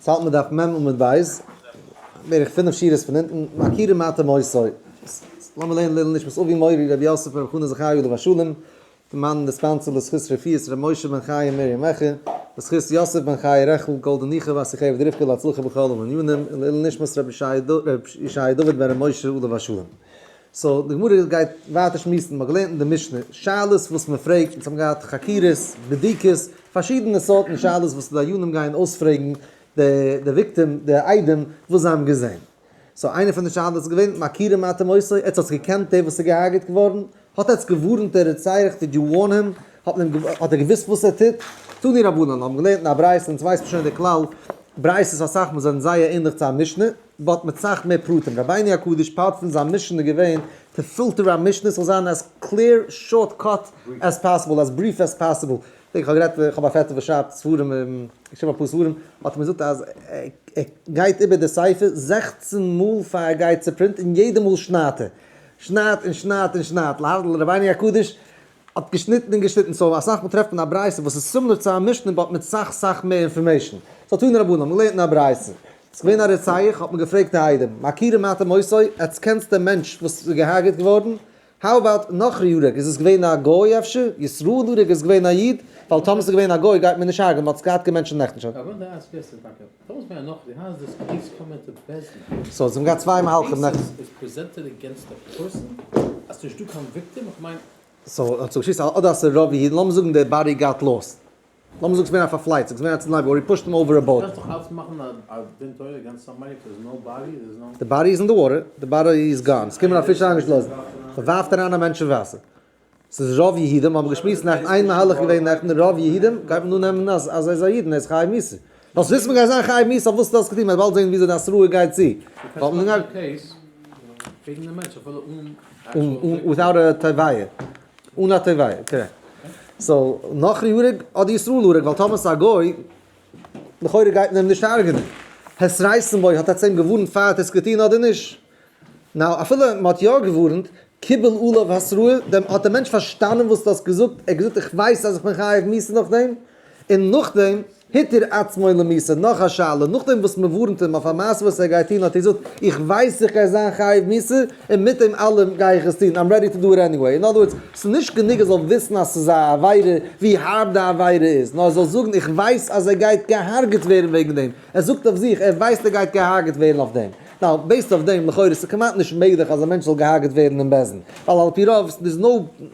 ס'האלט מען דף מ' עמוד ב', בערך פינף שורות פון אונטן, מכירים אתם אותו. לאמיר לערנען לעילוי נשמת אבי מורי רבי יוסף בן רבי חנא זכרי' עליו השלום, די מאן די sponsor לזכות רפואת ר' משה בן חיה מרים מעכי, לזכות יוסף בן חיה רעכל גאלדע ניחא בת יוכבד רבקה להצלחה בכל הענינים, און לעילוי נשמת רבי ישעי' דוד בן ר' משה עליו השלום. so די גמרא גייט ווייטער שמועסן, מ'האט געלערנט אין די משנה שאלות וואס מ'פרעגט, אונז האבן געהאט חקירות, בדיקות, פארשידענע סארטן שאלות וואס די דיינים גייען אויספרעגן די victim, די עדים, וואס זיי האבן געזען. so איינע פון די שאלות איז געווען, מכירים אתם אותו, עטס האטס געקענט דער וואס איז געהארגעט געווארן? האט עטס געווארנט דער רוצח, did you warn him? האט מען אים האט ער געוואוסט וואס ער טוט? תנו רבנן האבן געלערנט אין א ברייתא, אונז ווייסט מען שוין די כלל, ברייתות אסאך מאל זענען זייער ענליך צו א משנה, but מיט סאך מער פרטים. רבינו הקדוש part פון זיין mission איז געווען to filter א משנה ס'זאל זיין as clear short cut as possible, as brief as possible. כ'דענק כ'האב גערעדט, כ'האב א פעטער וואס שרייבט ספרים, געשריבן אפאר ספרים, האט ער מיר געזאגט אז ער גייט איבער די ספר 16 מאל פאר ער גייט צו print און יעדע מאל שניידט ער. שניידט און שניידט און שניידט. להבדיל רבינו הקדוש האט געשניטן און געשניטן, so אסאך מאל טרעפט מען א ברייתא וואס איז similar צו א משנה but מיט סאך סאך מער information. so תנו רבנן האבן געלערנט אין א ברייתא, ס'איז געווען א רוצח, האט מען געפרעגט די עדים, מכירים אתם אותו, עטס קענסט דעם מענטש וואס איז געהארגעט געווארן? how about נכרי הרג, איז עס געווען א גוי אפשר? ישראל הרג איז געווען א איד? ווייל טאמער ס'איז געווען א גוי גייט מען נישט הרג'ענען, מ'האט עס געהאט קיין מענטשן נעכטן שוין. so זיי האבן געהאט צוויי מהלכים נעכטן. so האט זיך געשמועסט אדער אז ס'איז רוב אידן, לאמיר זאגן די body got lost, לאמיר זאגן ס'איז געווען א פארפלייצונג, ס'איז געווען א צונאמי, or he pushed him over a boat. די body איז אין די water, די body איז gone, ס'קומען א פיש אריינגעשלאסן, מ'ווארפט אריין א מענטש אין וואסער, ס'איז רוב יהודים, האבן געשמועסט נעכטן, איין מהלך געווען נעכטן, רוב יהודים, גייט מען דא נעמען אז אז ער איז א איד און ער איז חייב מיתה. וואס ווילסט מ'גייט זיין חייב מיתה אויף וואס דו האסט געטון, מ'וועט באלד זען וויאזוי די התראה גייט צו. without a תביעה. אן א תביעה, correct. so, נכרי הרג אדער ישראל הרג, ווייל טאמער ס'איז א גוי, לכאורה גייט מען אים נישט הרג'נען. התריתים בו, האט עטס אים געווארנט פאר האט עס געטון אדער נישט? now, אפילו מען האט יא געווארנט, קיבל עליו התראה, דעם האט דער מענטש פארשטאנען וואס דו האסט געזאגט, ער האט געזאגט איך ווייס אז איך בין חייב מיתה נאכדעם, און נאכדעם התיר עצמו למיתה, נאך א שאלה, נאכדעם וואס מען ווארנט אים אויף א מעשה וואס ער גייט טון האט ער געזאגט איך ווייס איך גיי זיין חייב מיתה, און מיט דעם אלעם גיי איך עס טון, I'm ready to do it anyway, in other words, ס'איז נישט גענוג ער זאל וויסן אז ס'איז א עבירה, ווי הארב די עבירה איז, נאר ער זאל זאגן איך ווייס אז ער גייט געהארגעט ווערן וועגן דעם, ער זאגט אויף זיך ער ווייסט ער גייט געהארגעט ווערן אויף דעם. now, based אויף דעם, לכאורה איז כמעט נישט מעגליך אז א מענטש זאל געהארגעט ווערן אין בית דין, ווייל על פי רוב איז no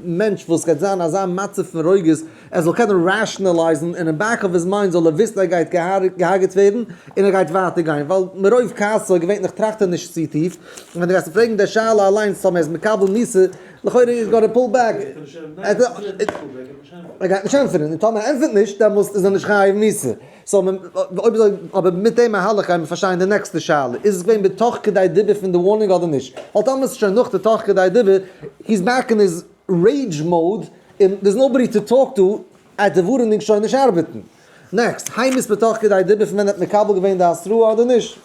מענטש וואס גייט זיין אזא מצב פון רוגז ער זאל קענען rationalize ן און אין back of his mind זאל ער וויסן ער גייט געהארגעט ווערן און ער גייט ווייטער גיין, ווייל מרוב כעסו געווענליך טראכט ער נישט צו טיף, און ווען דו גייסט אים פרעגן די שאלה אליינס טאמער ער איז מקבל מיתה, לכאורה איז gonna pull back, ער גייט נישט ענטפערן, און טאמער ער ענטפערט נישט דעמאלסט איז ער נישט חייב מיתה. so מען, אויב אזוי, אבער מיט דעם מהלך גייען מיר פארשטיין די נעקסטע שאלה, איז עס געווען בתוך כדי דיבור פון די warning אדער נישט? ווייל טאמער עס איז שוין נאך די תוך כדי דיבור, he is back in his rage mode, און there is nobody to talk to, עט די warning שוין נישט ארבעטן. next, המית בתוך כדי דיבור פון ווען ער האט מקבל געווען די התראה אדער נישט?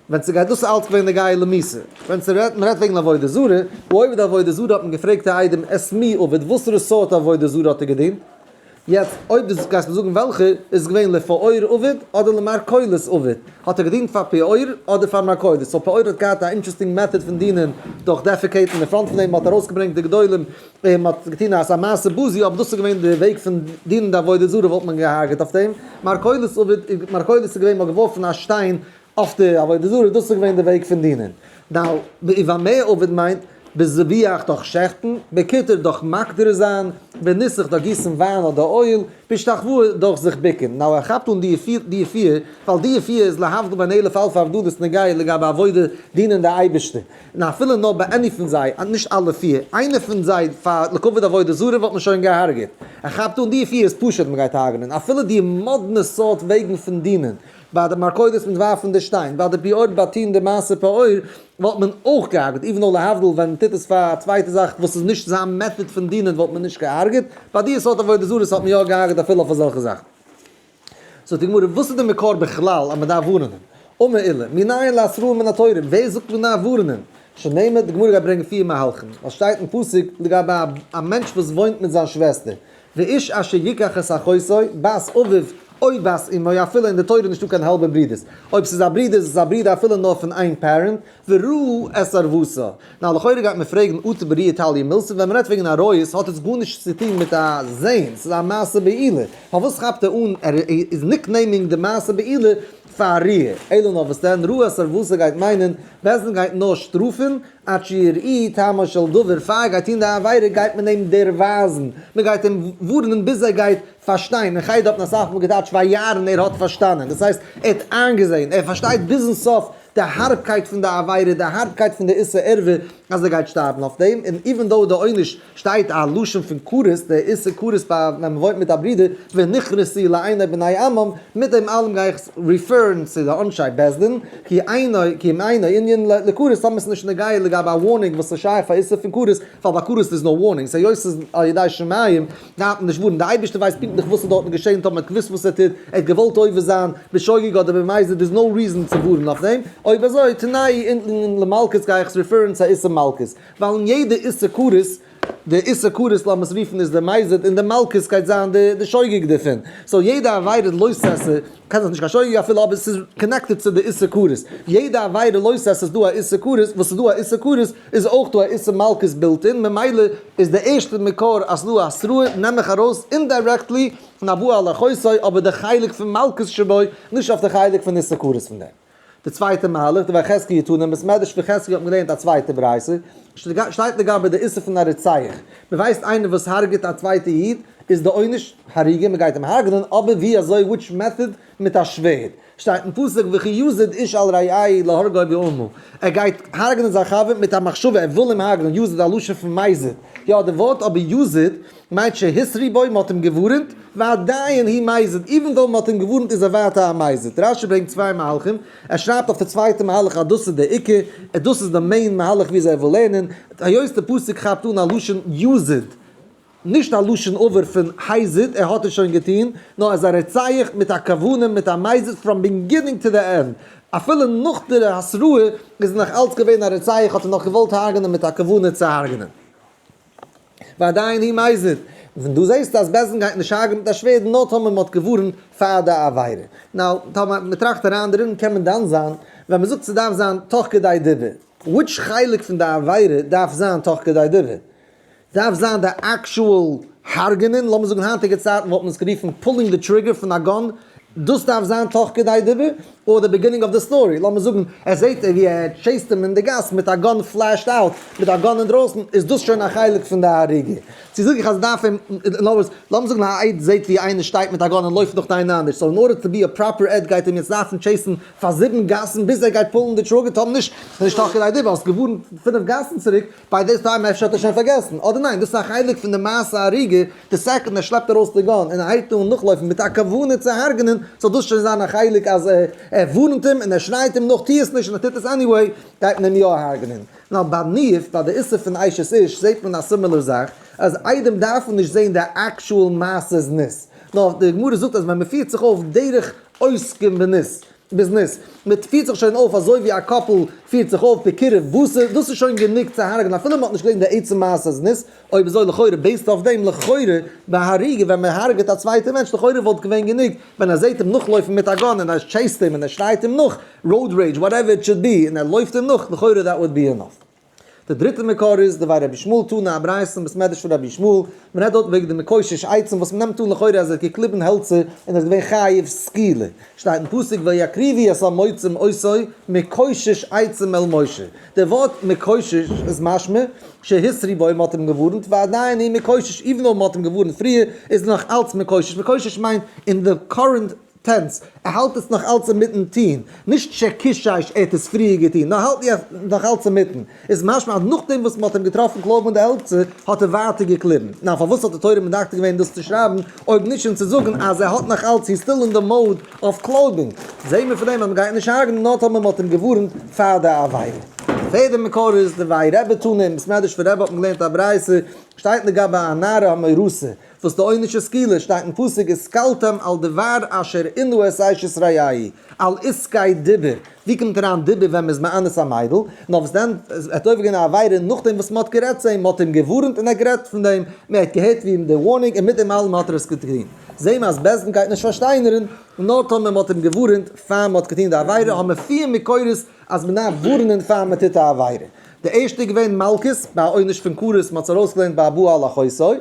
ווען ס'גייט דאס איז אלץ געווען נוגע למיתה. ווען ס'רעדט מ'רעדט וועגן עבודה זרה, עובד עבודה זרה האט מען געפרעגט די עדים את מי עבד וואסערע סארט עבודה זרה האט ער געדינט? יעצט אויב דו גייסט מיר זאגן וועלכע, איז עס געווען לפעור עבד אדער למרקוליס עבד? האט ער געדינט פאר פעור אדער פאר מרקוליס? so פעור האט געהאט א interesting method פון דינען דורך defecate ן אין front פון אים, מ'האט ארויסגעברענגט די גדולים און מ'האט געטון א מעשה בוזי, אבער דאס איז געווען די וועג פון דינען די עבודה זרה וואלט מען געהארגעט אויף דעם. מרקוליס עבד, מרקוליס איז געווען מ'האט געווארפן א שטיין אויף די עבודה זרה, דאס איז געווען די וועג פון דינען. now, ובמה עבד מיינט, בזביחה דורך שעכטן, בקטיר דורך מקטיר זיין, בניסוך דורך גיסן וויין אדער oil, בהשתחוואה דורך זיך ביקן. now ער כאפט אן די פיר, די פיר, ווייל די פיר איז להבדיל בין אלף אלפי הבדלות נוגע לגבי עבודה, דינען די אייבערשטער. און אפילו נאר ביי any פון זיי, נישט אלע פיר, איינער פון זיי פאר לכבוד עבודה זרה וואלט מען שוין געהארגעט. ער כאפט אן די פיר איז פשוט מען גייט הרג'נען, אפילו די מאדנע סארט וועגן פון דינען, ביי די מרקוליס מיט ווארפן די שטיין, ביי די פעור ביי טוהן די מעשה פעור, וואלט מען אויך געהארגעט, even though להבדיל ווען מען טוט עס פאר א צווייטע זאך וואס איז נישט זיין method פון דינען וואלט מען נישט געהארגעט, ביי די סארט עבודה זרות האט מען יא געהארגעט אפילו אויף אזעלכע זאכן. זאגט די גמרא, וואס איז די מקור בכלל אז מען דארף ווארענען? אמר עולא, מנין להתראה מן התורה, ווער זאגט מען דארף ווארענען? שנאמר, די גמרא גייט ברענגען פיר מהלכים, ווייל שטייט אין פסוק לגבי א מענטש וואס וואוינט מיט זיין שוועסטער, ואיש אשר יקח את אחותו, בת אביו. או בת אמו אפילו אין די תורה איז נישטא קיין האלבע ברודערס, אויב ס'איז א ברודער איז עס א ברודער אפילו נאר פון איין parent, וראה את ערותה. נאר לכאורה גייט מען פרעגן אטו בראיה תליא מילתא, ווען מ'רעדט וועגן עריות האט עס גארנישט צו טון מיט א זעהן, ס'איז א מעשה בעילה, פארוואס כאפט ער אן ער איז nicknaming די מעשה בעילה פאר ראיה? אלא נאר וואס דען ראה את ערותה גייט מיינען, בית דין גייט נאר שטראפן עד שיראו טעמו של דבר, פאר ער גייט טון די עבירה גייט מען אים דערווייזן, מ'גייט אים ווארענען ביז ער גייט פארשטיין, אין חדר האט מען אסאך מאל געטייטשט וירא ער האט פארשטאנען, דאס הייסט ער האט איינגעזעהן, ער פארשטייט ביזן סוף די הארבקייט פון די עבירה, די הארבקייט פון די איסור ערווה, אז ער גייט שטארבן אויף דעם, און even though די עונש שטייט א לשון פון כרת, די איסור כרת ביי ווען מען וואוינט מיט א ברודער, ונכרתו לעיני בני עמם, מיט דעם אלעם גיי איך refer ן צו די עונשי בית דין, כי אינו, כי אם אינו ענין לכרת, טאמער ס'איז נישט נוגע לגבי א warning וואס איז שייך פאר איסור פון כרת, ווייל ביי כרת איז no warning, ס'היות ס'איז על ידי שמים, דארף מען נישט ווארענען, די אייבערשטער ווייסט פונקטליך וואס איז דארטן געשען, טאמער האט געוואוסט וואס ער טוט, ער האט געוואלט עובר זיין בשוגג אדער במזיד, there's no reason צו ווארענען אויף דעם, אויב אזוי תנהו אונטן למלקות גיי איך עס refer ן צו א איסור מלקות, ווייל אין יעדע איסור כרת, די איסור כרת לאמיר עס רופן איז די מזיד און די מלקות גייט זיין די שוגג דערפון, so יעדע עבירה לא תעשה קען זיך נישט קיין שוגג אפילו אבער ס'איז connected צו די איסור כרת, יעדע עבירה לא תעשה איז דא א איסור כרת, וואס איז דא א איסור כרת איז אויך דא א איסור מלקות built in, ממילא איז די ערשטע מקור אז ס'דא א התראה נעם איך ארויס indirectly פון הבא על אחותו אבער די חלק פון מלקות שבו נישט אויף די חלק פון איסור כרת פון דעם. די צווייטע מהלך, דבי חזקיה תנא, אין בית מדרש פון חזקיה האט מען געלערנט א צווייטע ברייתא, שטייט לגבי די איסור פון א רוצח, מען ווייסט איינער וואס הרג'עט א צווייטע איד איז די עונש הריגה מען גייט אים הרג'נען, אבער ווי אזוי which method מיט א שווערד, שטייט אין פסוק וכי יזיד איש על רעהו להרגו בעמל, ער גייט הרג'נען זיין חבר מיט א מחשבה ער וויל אים הרג'נען, יזיד א לשון פון מזיד, יא די ווארט אבער יזיד מיינט שהתרו בו מ'האט אים געווארענט, ועדיין הוא מזיד, even though מ'האט אים געווארענט איז ער ווייטער א מזיד. רשי ברענגט צוויי מהלכים, ער שרייבט אויף די צווייטע מהלך אז דאס איז די עיקר, דאס איז די main מהלך וויאזוי ער וויל לערנען, היות די פסוק כאפט אן א לשון יזיד, נישט א לשון עבר פון הזיד, ער האט עס שוין געטון, נאר ער איז א רוצח מיט א כוונה, מיט א מזיד from beginning to the end, אפילו נאך די התראה איז ער נאך אלץ געווען א רוצח, האט ער נאך געוואלט הרג'נען מיט א כוונה צו הרג'נען. ועדיין הוא מזיד. פון דא זעסטו אז בית דין גייט נישט הרג'ענען מיט א שווערד נאר טאמער מען האט געווארנט פאר די עבירה. now טאמער מען טראכט אריין דערין קען מען דן זיין ווען מען זאגט ס'דארף זיין תוך כדי דיבור. which חלק פון די עבירה דארף זיין תוך כדי דיבור? דארף זיין די actual הרג'ענען, לאמיר זאגן היינטיגע צייטן וואלט מען עס גערופן pulling the trigger פון א gun, דאס דארף זיין תוך כדי דיבור, אדער די beginning of the story, לאמיר זאגן ער זעט ווי ער chase ט אים אין די גאס מיט א gun flashed out, מיט א gun אינדרויסן, איז דאס שוין א חלק פון די הריגה? צו זאג איך אז דארף אים, אין other words, לאמיר זאגן א עד זעט ווי איינער שטייט מיט א gun און לויפט נאך איינער אנדערש, so in order to be a proper עד גייט אים יעצט דארפן chase ן פאר זיבן גאסן ביז ער גייט pull ן די trigger, טאמער נישט, איז נישט תוך כדי דיבור, האסט געווארנט פינף גאסן צוריק, by this time אפשר האט ער שוין פארגעסן, אדער ניין, דאס איז א חלק פון די מעשה הריגה, די second ער שלעפט ארויס די gun און ער הייבט אן נאכלויפן מיט א כוונה צו הרג'נען, זאל דאס שוין זיין א חלק אז ער ווארנט אים און ער שרייט אים נאך טו עס נישט און ער טוט עס anyway, גייט מען אים יא הרג'נען. נאר ביי ניאוף, ביי די איסור פון אשת איש, זעט מען א similar זאך, אז עדים דארפן נישט זען די actual מעשה זנות, נאר די גמרא זאגט אז ווען מען פירט זיך אויף דרך עוסקים בניס, בזנות, מען פירט זיך שוין אויף אזוי ווי א couple פירט זיך אויף בקירוב בשר, דאס איז שוין גענוג צו הרג'נען אפילו מען האט נישט געזען די עצם מעשה זנות, אויב אזוי לכאורה based אויף דעם לכאורה ביי הריגה ווען מען הרג'עט א צווייטע מענטש לכאורה וואלט געווען גענוג ווען ער זעט אים נאכלויפן מיט א gun און ער chase ט אים און ער שרייט אים נאך, road rage whatever it should be, און ער לויפט אים נאך, לכאורה that would be enough. די דריטע מקור איז דבי רבי ישמעאל תנא א ברייתא אין בית מדרש פון רבי ישמעאל, מען רעדט דארט וועגן די מקושש עצים וואס מען נעמט אן לכאורה אז ער האט געקליבן העלצער און ער איז געווען חייב סקילה, שטייט אין פסוק ויקריבו את המוצאים אותו מקושש עצים אל משה, די ווארט מקושש איז משמע שהתרו בו מען האט אים געווארנט ועדיין הוא מקושש even though מען האט אים געווארנט פריער איז נאך אלץ מקושש, מקושש מיינט אין די current tense, ער האלט עס נאך אלץ אינמיטן טוהן, נישט שקישש ער האט עס פריער געטוהן, נאר האלט יעצט נאך אלץ אינמיטן, איז משמע אז נאכדעם וואס מ'האט אים געטראפן קלויבן די העלצער האט ער ווייטער געקליבן, נאר פארוואס האט די תורה מדקדק געווען דאס צו שרייבן אויב נישט און צו זאגן אז ער האט נאך אלץ he's still in the mode of קלויבן, זעהן מיר פון דעם אז מ'גייט נישט הרג'נען נאר טאמער מ'האט אים געווארנט פאר די עבירה. פערדע מקור איז דבי רבי תנא, אין בית מדרש פון רבי האט מען געלערנט א ברייתא, שטייט לגבי א נערה המאורסה, וואס די עונש איז סקילה, שטייט אין פסוק וסקלתם על דבר אשר ענו את אשת רעהו, על עסקי דיבור, ווי קומט אריין דיבור ווען מ'איז מאנס א מיידל? נאר וואס דען, ער האט עובר געווען א עבירה נאכדעם וואס מ'האט גערעדט צו אים, מ'האט אים געווארנט און ער האט גערעדט פון דעם, מ'האט געהערט ווי אים די warning און מיט דעם אלעם האט ער עס געטון. זעהן מיר אז בית דין גייט נישט פארשטיינערן, נאר טאמער מ'האט אים געווארנט פאר מ'האט געטון די עבירה, האבן מיר פיר מקורות אז מ'דארף ווארענען פאר מ'טוט א עבירה. די ערשטע איז געווען מלקות, ביי א עונש פון כרת, מ'האט עס ארויסגעלערנט ביי הבא על אחותו.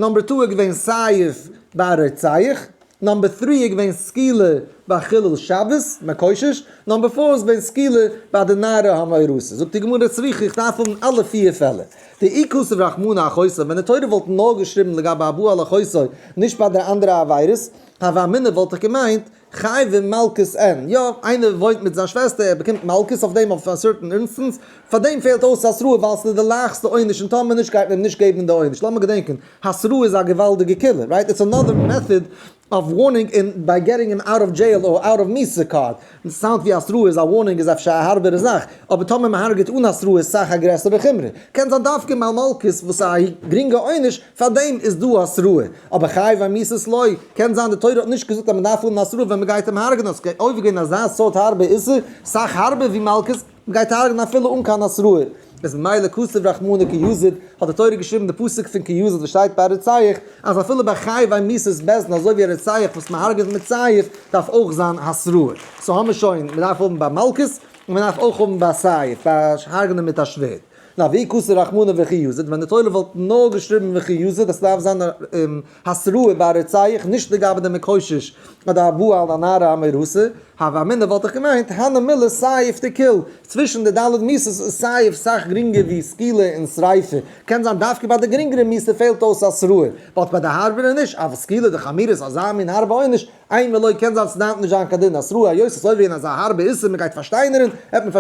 number two איז געווען סייף ביי א רוצח. number three איז געווען סקילה ביי חילול שבת, מקושש. number four איז געווען סקילה ביי די נערה המאורסה. זאגט די גמרא צריכא איך דארף האבן אלע פיר פעלער. דאי כתב רחמנא אחותו, ווען די תורה וואלט נאר געשריבן לגבי הבא על אחותו, נישט ביי די אנדערע עבירות, הוה אמינא וואלט איך געמיינט, חייבי מלקות אין. יא, איינער וואוינט מיט זיין שוועסטער, ער באקומט מלקות אויף דעם אויף א certain instance, פאר דעם פעלט אויס התראה ווייל ס'איז די לייכסטע עונש און טאמער נישט גייט מען אים נישט געבן די עונש. לאמיר געדענקען, התראה איז א געוואלדיגע קילער, right? It's another method of warning און by getting him out of jail or out of מיתה card. Sound ווי התראה איז א warning איז אפשר א הארבערע זאך, אבער טאמער מ'הרג'עט אן התראה איז סאך א גרעסערע חומרא. קען זיין דווקא ביי מלקות וואס איז א גרינגע עונש, פאר דעם איז דא התראה. אבער חייבי מיתות לא, קען זיין די תורה האט נישט געזאגט אז מ'דארף האבן התראה ווען מ'גייט אים הרג'נען, אז ס'גייט עובר געווען אזא סארט הארבע איסור, סאך הארבער ווי מלקות, מ'גייט הרג'נען אפילו אן קיין התראה. איז ממילא כתב רחמנא כי יזיד, האט די תורה געשריבן די פסוק פון כי יזיד וואס שטייט ביי רוצח, אז אפילו ביי חייבי מיתות בית דין אזוי ווי א רוצח וואס מ'הרג'עט מיט סייף דארף אויך זיין התראה. so האמיר שוין, מ'דארף האבן ביי מלקות, און מ'דארף אויך האבן ביי סייף, ביי הרג'נען מיט א שווערד. נאר ואי כתב רחמנא וכי יזיד, ווען די תורה וואלט נאר געשריבן וכי יזיד אז ס'דארף זיין התראה ביי רוצח, נישט לגבי די מקושש אדער הבא על הנערה המאורסה, הוה אמינא וואלט איך געמיינט, הני מילי סייף דקיל, צווישן די ד' מיתות איז סייף סאך גרינגער ווי סקילה און שריפה, קען זיין דווקא ביי די גרינגערע מיתה פעלט אויס התראה, but ביי די הארבערע נישט, אבל סקילה דחמירא איז אזא מין הארבע עונש, אימא לא קען זיין ס'דארף נישט זיין קיין דין התראה היות עס אויב ווערן אזא הארבע איסור מ'גייט פארשטיינערן וועט מען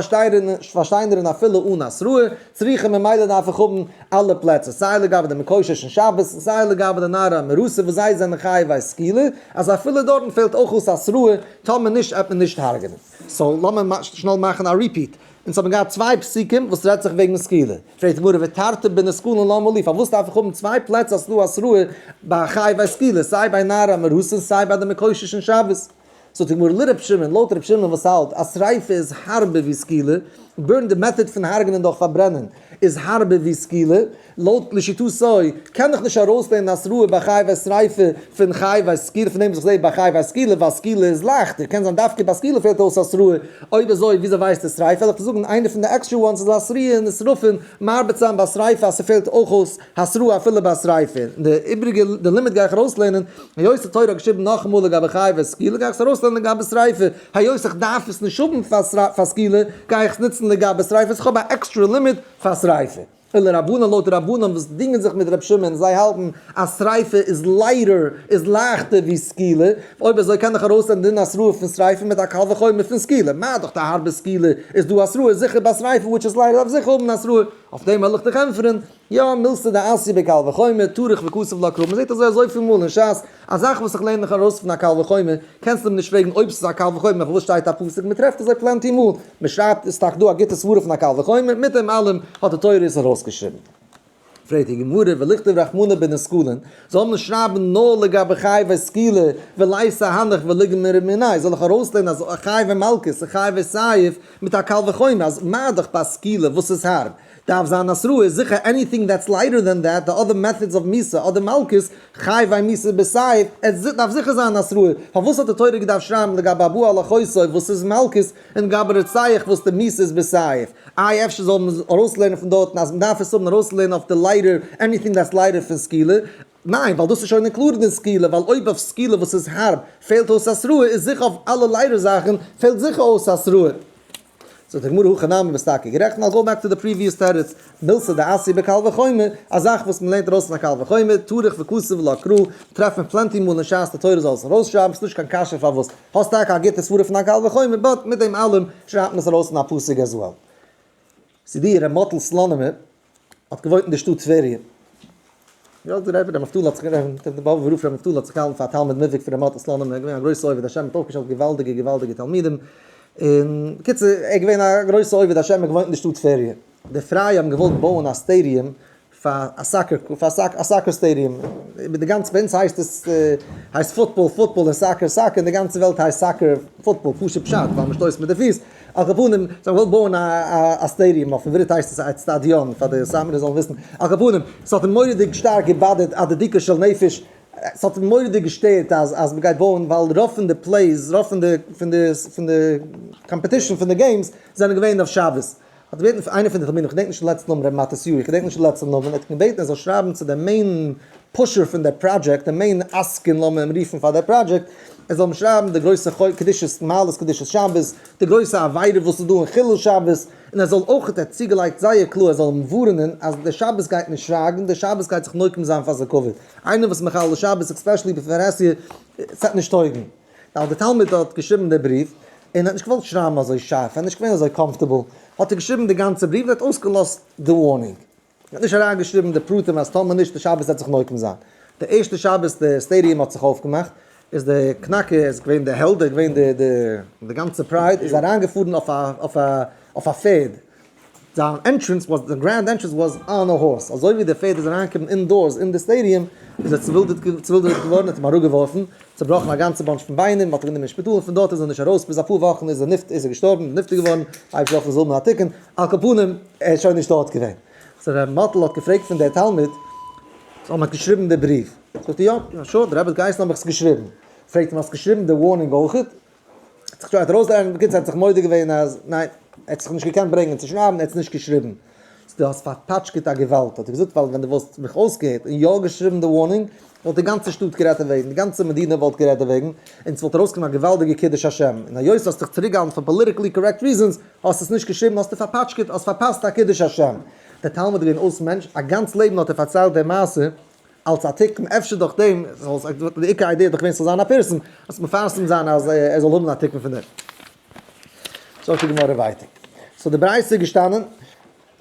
פארשטיינערן אפילו אן התראה צריכא ממילא דארף איך האבן אלע פלעצער סיי לגבי די מקושש אין שבת און סיי לגבי די נערה המאורסה וואס זיי זענען חייבי סקילה אז אפילו דארטן פעלט אויך אויס התראה טאמער נישט וועט מען נישט הרג'נען. so לאמיר שנעל מאכן א repeat. אונז האבן געהאט צוויי פסוקים וואס רעדט זיך וועגן סקילה. פרעגט די גמרא ותרתי בנסקלין למה לי, פארוואס דארף איך האבן צוויי פלעצער אז ס'דא התראה ביי חייבי סקילה, סיי ביי נערה המאורסה און סיי ביי די מקושש אין שבת? זאגט די גמרא לר' שמעון, לויט ר' שמעון וואס האלט אז שריפה איז הארבער ווי סקילה, burn די method פון הרג'נען דורך פארברענען איז הארבער ווי סקילה, לויט לשיטתו קען איך נישט ארויסלערנען התראה ביי חייבי שריפה פון חייבי סקילה פון דעם וואס איך זעה ביי חייבי סקילה ווייל סקילה איז לייכטער, קען זיין דווקא ביי סקילה פעלט אויס התראה, אויב אזוי וויאזוי ווייסטו שריפה? וועל איך דיר זאגן איינע פון די extra ones איז התראה און נשרפין מרבה צו זיין ביי שריפה אז ס'פעלט אויך אויס התראה אפילו ביי שריפה, און די איבריגע די לימוד גיי איך ארויסלערנען היות די תורה האט געשריבן נאכאמאל לגבי חייבי סקילה גיי איך עס ארויסלערנען לגבי שריפה, היות איך דארף עס נישט האבן פאר סקילה גיי איך עס נוצן לגבי שריפה, so איך האב א עקסטרע לימוד פאר שריפה. ולרבנן לויט די רבנן וואס דינגען זיך מיט ר' שמעון זיי האלטן אז שריפה איז lighter איז לייכטער ווי סקילה, אויב אזוי קען דאך ארויסזען דין התראה פון שריפה מיט א קל וחומר פון סקילה, מה דאך די הארבע סקילה איז דא התראה איז זיכער ביי שריפה which is lighter דארף זיכער האבן התראה, אויף דעם וועל איך דיך ענטפערן, יא מילתא דאתיא בקל וחומר טרח וכתב לה קרא, מ'זעט אזוי אזויפיל מאל אין שס, א זאך וואס איך לערן דיך ארויס פון א קל וחומר, קענסט אים נישט פרעגן אויב ס'איז א קל וחומר פארוואס שטייט א פסוק, מ'טרעפט אזוי plenty מאל, מ'שרייבט איז טאקע דא א גוטע סברה פון א קל וחומר, מיט דעם אלעם האט די תורה עס ארויסגעשריבן. פרעגט די גמרא, ולכתוב רחמנא בנסקלין, זאל מען שרייבן נאר לגבי חייבי סקילה וליתי הנך וליגמר מיניה, זאל איך ארויסלערנען אז חייבי מלקות און חייבי סייף מיט א קל וחומר אז מה דאך ביי סקילה וואס איז הארב, דארף זיין התראה איז זיכער anything that's lighter than that, די other methods of מיתה אדער מלקות, חייבי מיתה בסייף, עס דארף זיכער זיין התראה, פארוואס האט די תורה געדארפט שרייבן לגבי הבא על אחותו וואס איז מלקות, און לגבי רוצח וואס די מיתה איז בסייף? איי אפשר זאל מען ארויסלערנען פון דארטן אז מען דארף עס האבן ארויסלערנען אויף די lighter, anything that's lighter פון סקילה? ניין, ווייל דאס איז שוין included אין סקילה, ווייל אויב אויף סקילה וואס איז הארב פעלט אויס התראה, איז זיכער אויף אלע lighter זאכן פעלט זיכער אויס התראה. זאגט די גמרא הכי נמי ביסט טאקע גערעכט נאר go back to the previous תירוץ, מילתא דאתיא בקל וחומר, א זאך וואס מען לערנט ארויס פון א קל וחומר, טרח וכתב לה קרא, טרעפט מען plenty מאל אין שס די תורה זאל עס ארויסשרייבן, ס'נישט קיין קשיא פארוואס, האסט טאקע א גוטע סברה פון א קל וחומר, but מיט דעם אלעם שרייבט מען עס ארויס אין א פסוק as well. ס'די ר' מאטל סלאנימער האט געוואוינט אין די שטאט טבריה. יא, דער רבי ר' נפתלי האט זיך גערעכנט, דער באבובער רב ר' נפתלי האט זיך געהאלטן פאר א תלמיד מובהק פון ר' מאטל סלאנימער, געווען א גרויסע עובד השם, האט אויפגעשטעלט געוואלדיגע געוואלדיגע תלמידים. און בקיצור, ער איז געווען א גרויסע עובד השם, ער האט געוואוינט אין די שטאט טבריה. די פרייע האבן געוואלט בויען א stadium פאר א soccer, פאר א soccer stadium, איבער די גאנצע, ביי אונז הייסט עס, הייסט football football און soccer soccer, אין די גאנצע וועלט הייסט soccer football, פשוט פשט, ווייל מען שטויסט מיט די פיס, על כל פנים, זיי האבן געוואלט בויען א stadium, אויף עברית הייסט עס א אצטדיון, פאר די סאטמארע זאלן וויסן, על כל פנים, ס'האט אים מורא'דיג שטארק געבאדערט עד דכדוכה של נפש, ס'האט אים מורא'דיג געשטערט אז אז מ'גייט בויען ווייל רוב פון די plays, רוב פון די פון די פון די competition פון די games זענען געווען אויף שבת. האט געבעטן פון איינער פון די תלמידים, כ'געדענק נישט די לעצטע נאמען, ר' מתתיהו, איך געדענק נישט די לעצטע נאמען, ער האט אים געבעטן ער זאל שרייבן צו די main pusher פון די פראדזשעקט, די main עסקן לאמיר אים רופן פאר די פראדזשעקט, ער זאל אים שרייבן די גרויסע קדושת מעלות קדושת שבת, די גרויסע עבירה וואס איז דא אין חילול שבת, און ער זאל אויך, ער האט צוגעלייגט זייער קלאר, ער זאל אים ווארענען אז דער שבת גייט נישט שווייגן, דער שבת גייט זיך נוקם זיין פאר זיין כבוד. איינער וואס מחלל שבת especially בפרהסיא, ס'וועט נישט טויגן. ווייל דער תלמיד האט געשריבן די בריוו, און האט נישט געוואלט שרייבן אזוי שארף, ער איז נישט געווען אזוי comfortable, האט ער געשריבן די גאנצע בריוו און האט אויסגעלאזט די warning. ער האט נישט אריינגעשריבן די פרטים אז טאמער נישט די שבת וועט זיך נוקם זיין. די ערשטע שבת די stadium האט זיך אויפגעמאכט, איז די קנאקער איז געווען די העלד, ער איז געווען די די גאנצע pride, איז אריינגעפארן אויף א אויף א אויף א פערד, זיין entrance was, די grand entrance was on a horse, אזוי ווי די פערד איז אריינגעקומען indoors אין די stadium, איז ער צעווילדעט צעווילדעוועט געווארן, האט אים אראפגעווארפן, צעבראכן א גאנצע bunch פון ביינער, מען האט אים גענומען אין שפיטאל און פון דארט איז ער נישט ארויס, ביז אפאר וואכן איז ער נפטר איז ער געשטארבן, נפטר געווארן, אייבערשטער זאל העלפן זאל האבן א תיקון, על כל פנים, ער איז שוין נישט דארט געווען. so ר' מאטל האט געפרעגט פון דער תלמיד, so מען האט געשריבן די בריוו? זאגט ער יא, sure, דער רבי האט געהייסן האב איך עס געשריבן. פרעגט אים האסט געשריבן די warning אויכעט? האט זיך געטרייט ארויסדרייען, בקיצור האט זיך מודה געווען אז ניין, ער האט זיך נישט געקענט ברענגען צו שרייבן, ער האט עס נישט געשריבן. so דו האסט פארפאטשקעט א געוואלד, האט ער געזאגט, ווייל ווען דו וואלסט מיך אויסגעהערט און יא געשריבן די warning, וואלט די גאנצע שטאט גערעדט דערוועגן, די גאנצע מדינה וואלט גערעדט דערוועגן, און ס'וואלט ארויסגעקומען א געוואלדיגע קידוש השם. און היות האסט דיך צוריקגעהאלטן פאר politically correct reasons, האסט עס נישט געשריבן, האסטו פארפאטשקעט, האסט פארפאסט א קידוש השם. דער תלמיד איז געווען אויס מענטש, א גאנץ לעבן האט ער פארציילט די מעשה אלס א תיקון, אפשר דורך דעם, די עיקר idea איז דאך געווען ס'זאל זיין א פירסום, אז מפרסם זיין אז ער זאל האבן א תיקון פון דעם. זאגט די גמרא ווייטער. so די ברייתא איז געשטאנען,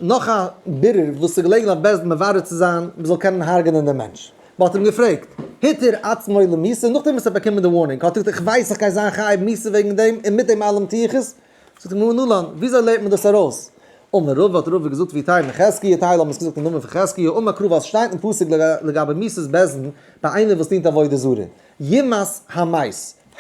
נאך א בירור וואס איז געלעגן אויף בית דין מברר צו זיין מען זאל קענען הרג'נען דעם מענטש. מען האט אים געפרעגט, התיר עצמו למיתה, נאכדעם וואס ער האט באקומען די warning, האט ער געזאגט איך ווייס איך גיי זיין חייב מיתה וועגן דעם און מיט דעם אלעם טו איך עס? זאגט די גמרא מנלן, וויאזוי לערנט מען דאס ארויס? אמר רבא, האט רבא געזאגט ואיתימא חזקיה, טייל האבן עס געזאגט אין נאמען פון חזקיה, אמר קרא ווייל עס שטייט אין פסוק לגבי מיתת בית דין ביי איינער וואס דינט עבודה זרה, יומת המת,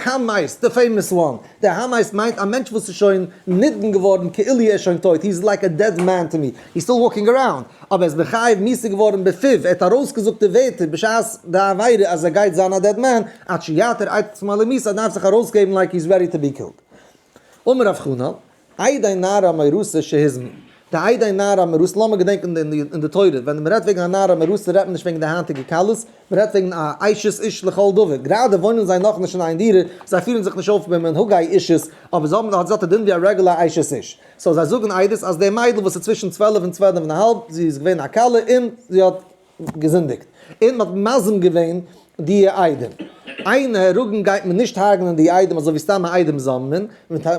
המת, די famous one, דער המת מיינט א מענטש וואס איז שוין נידון געווארן כאילו ער איז שוין טויט, he is like a dead man to me, he is still walking around, אבער ער איז מחויב מיתה געווארן בפיו, ער האט ארויסגעזאגט די ווערטער בשעת די עבירה אז ער גייט זיין א dead man, עד שיתיר עצמו למיתה, ער דארף זיך ארויסגעבן like he is ready to be killed. אמר רב חנן, עדי נערה המאורסה שהוזמו. די עדי נערה המאורסה, לאמיר געדענקען אין די תורה, ווען מען רעדט וועגן א נערה המאורסה רעדט מען נישט וועגן די היינטיגע כלות, מען רעדט וועגן א אשת איש לכל דבר, גראדע וואוינען זיי נאכנישט אין איין דירה, זיי פירן זיך נישט אויף במנהגי אישות, אבער זיי האבן האט זי א דין ווי א רעגולער אשת איש. so זיי זאגן עדות אז די מיידל וואס איז צווישן 12 און 12 און א האלב, זי איז געווען א כלה און זי האט געזינדיגט, און מען האט מזים געווען די עדים. אין נהרגין גייט מען נישט הרג'נען די עדים אזוי ווי סתם א עדים זוממין,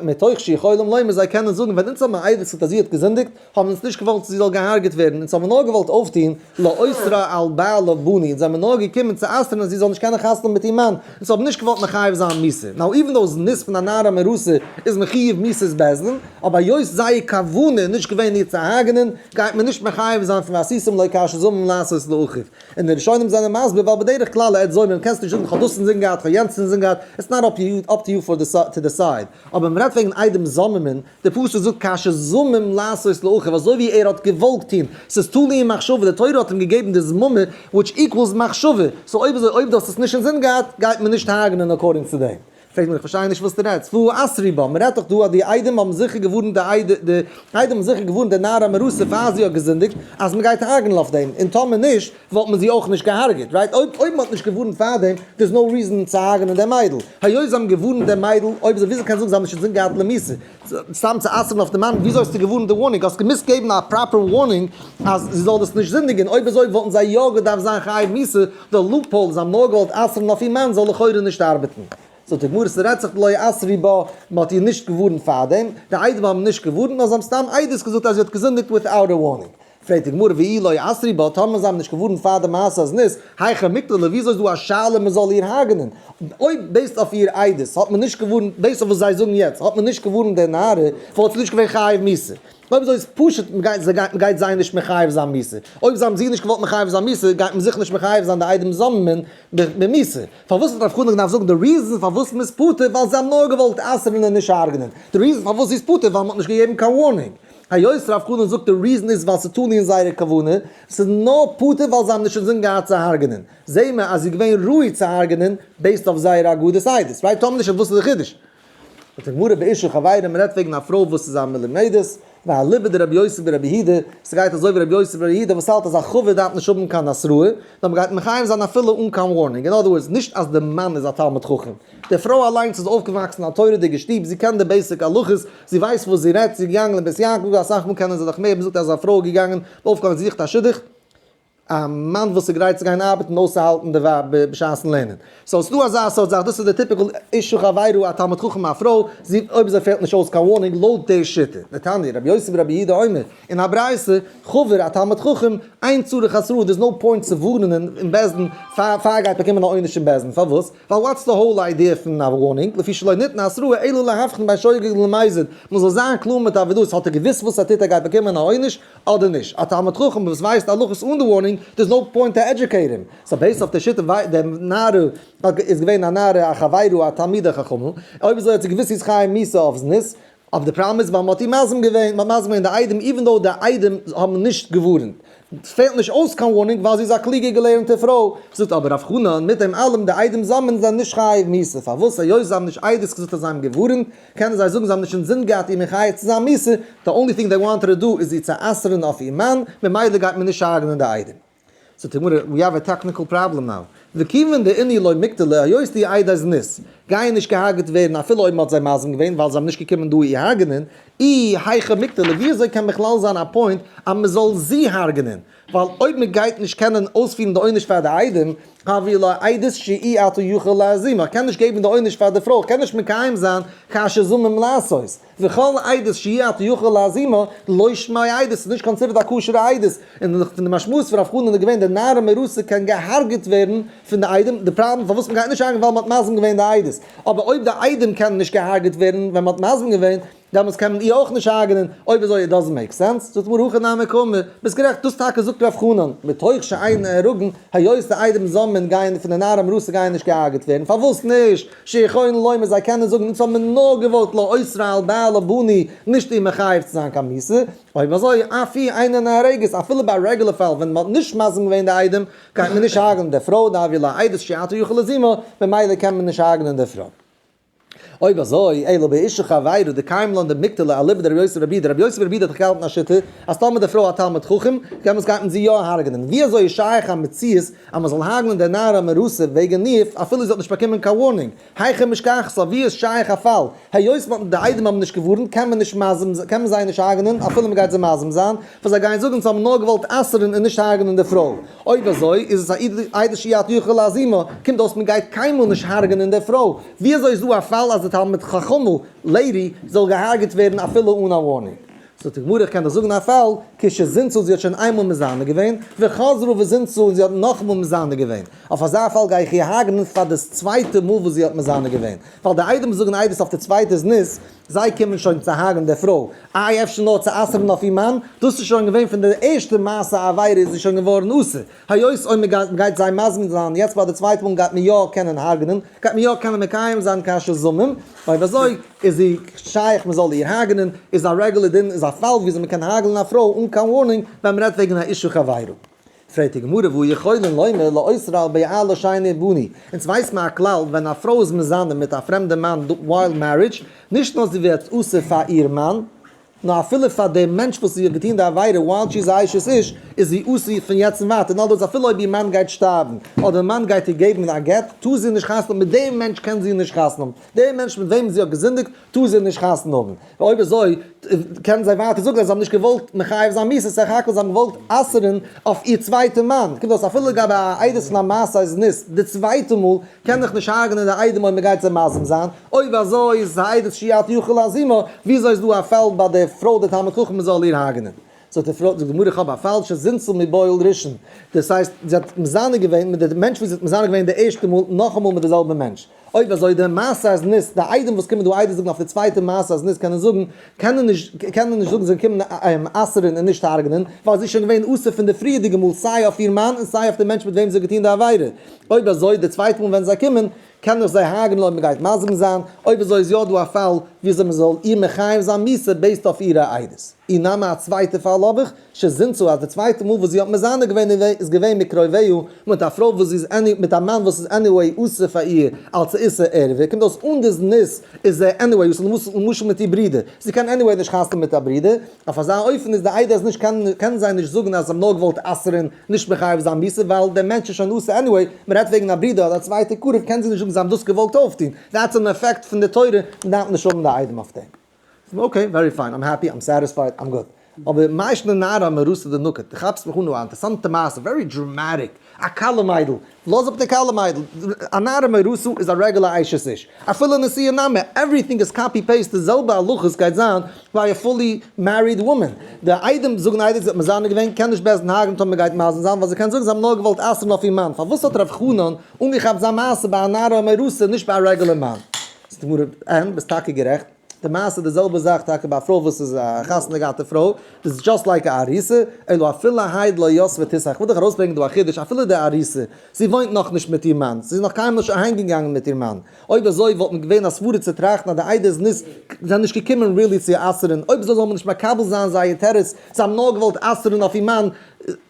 מתוך שיכולים לומר זיי קענען זאגן ווען אונז האבן א עדות געזאגט אז זי האט געזינדיגט, האבן אונז נישט געוואלט זי זאל געהארגעט ווערן, אונז האבן נאר געוואלט אויפטון לאוסרה על בעלה באנו, אונז זעמיר נאר געקומען צו אסר'ן אז זי זאל נישט קענען חתונה האבן מיט איר מאן, אונז האבן נישט געוואלט מחייב זיין מיתה. now even though זנות פון א נערה מאורסה איז מחויב מיתת בית דין, אבער היות זייער כוונה איז נישט געווען איר צו הרג'נען, גייט מען נישט מחייב זיין פון ועשיתם לו כאשר זמם לעשות לאחיו. און די ראשונים זענען מסביר ווייל בדרך כלל עד זומם קענסטו נישט זאגן כ'האב דאס אינזין געהאט כ'האב יענץ אינזין געהאט, it's not up to you for to decide. אבער מ'רעדט וועגן עדים זוממין, די פסוק זאגט כאשר זמם לעשות לאחיו אזוי ווי ער האט געוואלט טון, ס'איז תלוי אין מחשבה, די תורה האט אים געגעבן די זממה which equals מחשבה, so אויב אזוי אויב דו האסט עס נישט אינזין געהאט גייט מען נישט הרג'נען according צו דעם. פרעגט מען איך פארשטיי נישט וואס דו רעדסט, והא אתרו בה, מען רעדט דאך דא אז די עדים האבן זיכער געווארנט די עדה, די עדים האבן זיכער געווארנט די נערה המאורסה פאר זי האט געזינדיגט אז מען גייט הרג'נען אויף דעם, און טאמער נישט וואלט מען זי אויך נישט געהארגעט, right? אויב אויב מען האט נישט געווארנט פארדעם there is no reason צו הרג'נען די מיידל, היות זיי האבן געווארנט די מיידל, אויב אזוי וויאזוי קענסטו זאגן זיי האבן נישט אינזין געהאט למיתה? סתם צו אסר'ן אויף די מאן, וויאזוי האסטו געווארנט די warning? האסט געמוזט געבן א proper warning אז זי זאל דאס נישט זינדיגען, אויב אזוי וואלטן זיי יא געדארפט זיין חייב מיתה, די loophole זיי האבן נאר געוואלט אסר'ן אויף איר מאן זאל לכאורה נישט ארבעטן. זאגט די גמרא ס'רעדט זיך דלא אתרו בה, מ'האט איר נישט געווארנט פארדעם, די עדים האבן נישט געווארנט נאר זיי האבן סתם עדות געזאגט אז זי האט געזינדיגט without a warning. פרעגט די גמרא ואי לא אתרו בה, טאמער זיי האבן נישט געווארנט פאר די מעשה הזנות, היכי מיקטלא, וויאזוי איז דא א שאלה מען זאל איר הרג'נען? אויב based אויף איר עדות האט מען נישט געווארנט, based אויף וואס זיי זאגן יעצט האט מען נישט געווארנט די נערה, וואלט זי נישט געווען חייב מיתה. אויב אזוי איז פשוט מ'גייט זיי נישט מחייב זיין מיתה. אויב זיי האבן זי נישט געוואלט מחייב זיין מיתה, גייט מען זיכער נישט מחייב זיין די עדים זוממין במיתה. פארוואס האט רב חנן געדארפט זאגן די reason פארוואס מ'איז פטור ווייל זיי האבן נאר געוואלט אסר'ן און נישט הרג'נען. די reason פארוואס זי איז פטור ווייל מ'האט נישט געגעבן קיין warning. היות רב חנן זאגט די reason איז ווייל ס'איז תלוי אין זייערע כוונה, ס'איז נאר פטור ווייל זיי האבן נישט אינזין געהאט צו הרג'נען. זעהן מיר אז זי איז געווען ראוי צו הרג'נען based אויף זייערע אגדות עדות. Right? טאמער נישט וואס איז די חידוש? זאגט די גמרא באשה חברה, מען רעדט וועגן א פרוי וואס איז א מלומדת, ואליבא דרבי יוסי ברבי יהודה, ס'גייט אזוי ווי רבי יוסי ברבי יהודה וואס האלט אז א חבר דארף נישט האבן קיין התראה, נאר מ'גייט מחייב זיין אפילו אן קיין warning, אין other words, נישט אז די מאן איז א תלמיד חכם, די פרוי אליינס איז אויפגעוואקסן אין א תורה'דיגע שטוב, זי קען די basic הלכות, זי ווייסט וואס זי רעדט, זי איז געגאנגען לבית יעקב, אסאך מאל קענען זיי דאך מער, מ'זאגט אז א פרוי איז געגאנגען אויפגעוואקסן, זי זוכט א שידוך, א מאן וואס איז גרייט צו גיין ארבעטן אויסצוהאלטן די ווייב בשעת'ן לערנען. So ס'דא אזא סארט זאך, דאס איז די typical אשה חברה, א תלמיד חכם א פרוי, זי אויב זי פעלט נישט אויס קיין warning לויט די שיטה. דתניא, רבי יוסי ברבי יהודה אומר, אין א ברייתא, חבר א תלמיד חכם, אין צריך התראה, there's no point צו ווארענען אין בית דין פאר פאר ער גייט באקומען א עונש אין בית דין, פארוואס? ווייל what's the whole idea פון א warning, לפי שלא ניתנה התראה אלא להבחין בין שוגג למזיד, מ'זאל זיין קלאר מיט א ודאות, האט ער געוואוסט וואס ער טוט ער גייט באקומען א עונש, אדער נישט. א תלמיד חכם וואס ווייסט הלכות אן די warning, there's no point to educate him. So based אויף די שיטה די נערה איז געווען א נערה א חברה א תלמידה חכמה, אויב אזוי האט זי געוואוסט זי איז חייב מיתה אויף זנות, אבער די פראבלעם איז ווייל מ'האט איר מזים געווען, מ'האט מזים געווען די עדים even though די עדים האבן נישט געווארענט. ס'פעלט נישט אויס קיין warning ווייל זי איז א קלוגע געלערנטע פרוי. זאגט אבער רב חנן, מיט דעם אלעם די עדים זוממין זענען נישט חייב מיתה, פארוואס היות זיי האבן נישט עדות געזאגט אז זיי האבן געווארענט, קענען זיי זאגן זיי האבן נישט אינזין געהאט איר מחייב צו זיין מיתה, the only thing they wanted to do איז איר צו אסר'ן אויף איר מאן, ממילא גייט מען נישט הרג'נען די עדים. זאגט די גמרא, we have a technical problem now, וכיוון דאינהו לא מיקטלי, היות די עדי זנות גייען נישט געהארגעט ווערן אפילו אויב מען האט זיי מזים געווען ווייל זיי האבן נישט געקומען דא איר הרג'נען, אי היכי מיקטלי, ווי אזוי קען בכלל זיין א point אז מען זאל זי הרג'נען, ווייל אויב מען גייט נישט קענען אויספירן די עונש פאר די עדים, הויא לה עדות שאי אתה יכול להזימה, איך קען נישט געבן די עונש פאר די פרוי, איך קען נישט מקיים זיין כאשר זמם לעשות, וכל עדות שאי אתה יכול להזימה, לא שמה עדות, ס'איז נישט considered א כשר'ע עדות, און פון די משמעות פון רב חנן איז געווען די נערה מאורסה קען געהארגעט ווערן פון די עדים, די פראבלעם פארוואס מ'גייט נישט הרג'ן ווייל מ'האט מזים געווען די עדות, אבער אויב די עדים קענען נישט געהארגעט ווערן ווען מ'האט מזים געווען, דעמאלטס קען מען איר אויך נישט הרג'נען, אויב אזוי it doesn't make sense, זאגט גמרא הכי נמי קאמר, ביסט גערעכט, דאס טאקע זאגט רב חנן, מתוך שאין נהרגין, היות די עדים זוממין גייען פון די נערה המאורסה גייען נישט געהארגעט ווערן, פארוואס נישט, שיכולין לומר זיי קענען זאגן אונז האבן מיר נאר געוואלט לאוסרה על בעלה באנו, נישט איר מחייב צו זיין קיין מיתה, אויב אזוי אף היא אינה נהרגת, אפילו ביי א רעגולער פאל ווען מען האט נישט מזים געווען די עדים, גייט מען נישט הרג'נען די פרוי, דהויא לה עדות שאי אתה יכול להזימה, ממילא קען מען נישט הרג'נען די פרוי. אויב אזוי, אלא באשה חברה דקיימא לן דמיקטלא אליבא דרבי יוסי ברבי יהודה, רבי יוסי ברבי יהודה האט דאך געהאלטן א שיטה אז טאמער די פרוי א תלמיד חכם, דעמאלטס גייט מען זי יא הרג'נען, ווי אזוי איז שייך א מציאות אז מען זאל הרג'נען די נערה המאורסה וועגן ניאוף אפילו זי האט נישט באקומען קיין warning? היכי משכחת לה, ווי איז שייך א פאל היות מען האט די עדים האבן נישט געווארנט קען מען נישט מזים קען מען זיי נישט הרג'נען אפילו מען גייט זיי מזים זיין, ווייל זיי גייען זאגן זיי האבן נאר געוואלט אסר'ן און נישט הרג'נען די פרוי. אויב אזוי איז עס א עדות שאי אתה יכול להזימה, קומט אויס מען גייט קיינמאל נישט הרג'נען די פרוי. ווי אזוי איז דא א פאל אז די תלמיד חכמה lady זאל געהארגעט ווערן אפילו אן א warning? זאגט די גמרא איך קען דיך זאגן א פאל, כשזינתה זי האט שוין איינמאל מזנה געווען, וחזרה וזינתה און זי האט נאכאמאל מזנה געווען, אויף אזא פאל גיי איך איר הרג'נען פאר דאס צווייטע מאל וואס זי האט מזנה געווען, ווייל די עדים זאגן עדות אויף די צווייטע זנות, זיי קומען שוין צו הרג'ן די פרוי, איי אפשר נאר צו אסר'ן אויף איר מאן, דאס איז שוין געווען פון די ערשטע מעשה עבירה איז זי שוין געווארן אסור, היות אויב מען גייט זיי מזמין זיין יעצט ביי די צווייטע מאל גייט מען יא קענען הרג'נען, גייט מען יא קענען מקיים זיין כאשר זמם, אויב אזוי איז זי שייך מען זאל איר הרג'נען, איז א רעגולער דין איז א פאל וויאזוי מען קען הרג'נען א פרוי אן קיין warning ווען מען רעדט וועגן א אשה חברה. פרעגט די גמרא והא יכולין לומר לאוסרה על בעלה שאינו בנו, אונז ווייסט מען א כלל ווען א פרוי איז מזנה מיט א פרעמדע מאן while marriage, נישט נאר זי ווערט אסור פאר איר מאן, נאר אפילו פאר דעם מענטש וואס זי האט געטון די עבירה while she is א אשת איש, איז זי אסור פון יעצט און ווייטער, נאר דאס אפילו אויב איר מאן גייט שטארבן, אדער דער מאן גייט איר געבן א גט, טאר זי נישט חתונה האבן, מיט דעם מענטש קען זי נישט חתונה האבן, דער מענטש מיט וועמען זי האט געזינדיגט טאר זי נישט חתונה האבן, אויב אזוי קענען זיי ווייטער זאגן אז זיי האבן נישט געוואלט מחייב זיין מיתה, סך הכל זיי האבן געוואלט אסר'ן אויף איר צווייטע מאן, קומט אויס אפילו לגבי א עדות פון א מעשה זנות די צווייטע מאל קען איך נישט הרג'נען די עדים אויב מ'גייט זיי מזים זיין, אויב אזוי איז עס א עדות שאי אתה יכול להזימה, וויאזוי איז דא א פאל ביי די פרוי די תלמיד חכם מ'זאל איר הרג'נען? זאגט די פרוי, זאגט די גמרא איך האב א פאל שזינתה מבועל ראשון, דאס הייסט זי האט מזנה געווען מיט די מענטש וואס זי האט מזנה געווען די ערשטע מאל נאכאמאל מיט די זעלבע מענטש, אויב אזוי די מעשה הזנות, די עדים וואס קומען דא עדות זאגן אויף די צווייטע מעשה הזנות קענען זאגן, קענען נישט קענען נישט זאגן זיי קומען אסר'ן און נישט הרג'נען, ווייל זי איז שוין געווען אסור פון די פריערדיגע מאל סיי אויף איר מאן און סיי אויף די מענטש מיט וועם זי האט געטון די עבירה, אויב אזוי די צווייטע מאל ווען זיי קומען קען איך זיי הרג'נען אויב מ'גייט מזים זיין, אויב אזוי איז יא דא א פאל וויאזוי מ'זאל איר מחייב זיין מיתה based אויף אירע עדות. אי נמי א צווייטע פאל האב איך, שזינתה אז די צווייטע מאל וואס זי האט מזנה געווען איז געווען מקרוביו מיט א פרוי וואס זי איז any מיט א מאן וואס איז anyway אסור פאר איר אלס איסור ערווה, קומט אויס אן די זנות איז זי anyway אסור למשל מיט איר ברודער, זי קען anyway נישט חתונה מיט א ברודער, אויף אזא אופן איז די עדות נישט קענען זיי נישט זאגן אז זיי האבן נאר געוואלט אסר'ן נישט מחייב זיין מיתה ווייל דער מענטש איז שוין אסור anyway, מען רעדט וועגן א ברודער אדער א צווייטע קרוב קען זי נישט זאגן זיי האבן דאס געוואלט אויפטון, that's an effect פון די תורה, מען דארף נישט האבן די עדים אויף דעם. okay, very fine, I'm happy, I'm satisfied, I'm good. אבער מאי שנא נערה מאורסה דנקט, דו כאפסט מיך אן דא א אינטערסאנטע מעשה, very dramatic, א כלה מיידל, לאז אפ די כלה מיידל, א נערה מאורסה איז א רעגולער אשת איש, אפילו נשואה נמי, everything איז copy paste, די זעלבע הלכות גייט זיין ביי א fully married woman, די עדים זאגן עדות זי האט מזנה געווען, קען נישט בית דין הרג'ן טאמער מ'גייט מזים זיין, ווייל זי קען זאגן זיי האבן נאר געוואלט אסר'ן אויף איר מאן, פארוואס האט רב חנן אנגעכאפט זיין מעשה ביי א נערה מאורסה נישט ביי א רעגולער מאן? זאגט די גמרא, אין, ביסט טאקע גערעכט. די מעשה איז די זעלבע זאך טאקע ביי א פרוי וואס איז א חתונה געהאטע פרוי, דאס איז just like א ארוסה, אלא אפילו האי דלא יתבה תיסח, כ'וויל דיך ארויסברענגען דא א חידוש, אפילו די ארוסה, זי וואוינט נאכנישט מיט איר מאן, זי איז נאך קיינמאל נישט אהיימגעגאנגען מיט איר מאן, אויב אזוי וואלט מען געווען א סברה צו טראכטן אז די עדות זנות זענען נישט געקומען really צו אסר'ן, אויב אזוי זאל מען נישט מקבל זיין זייער תירוץ, זיי האבן נאר געוואלט אסר'ן אויף איר מאן,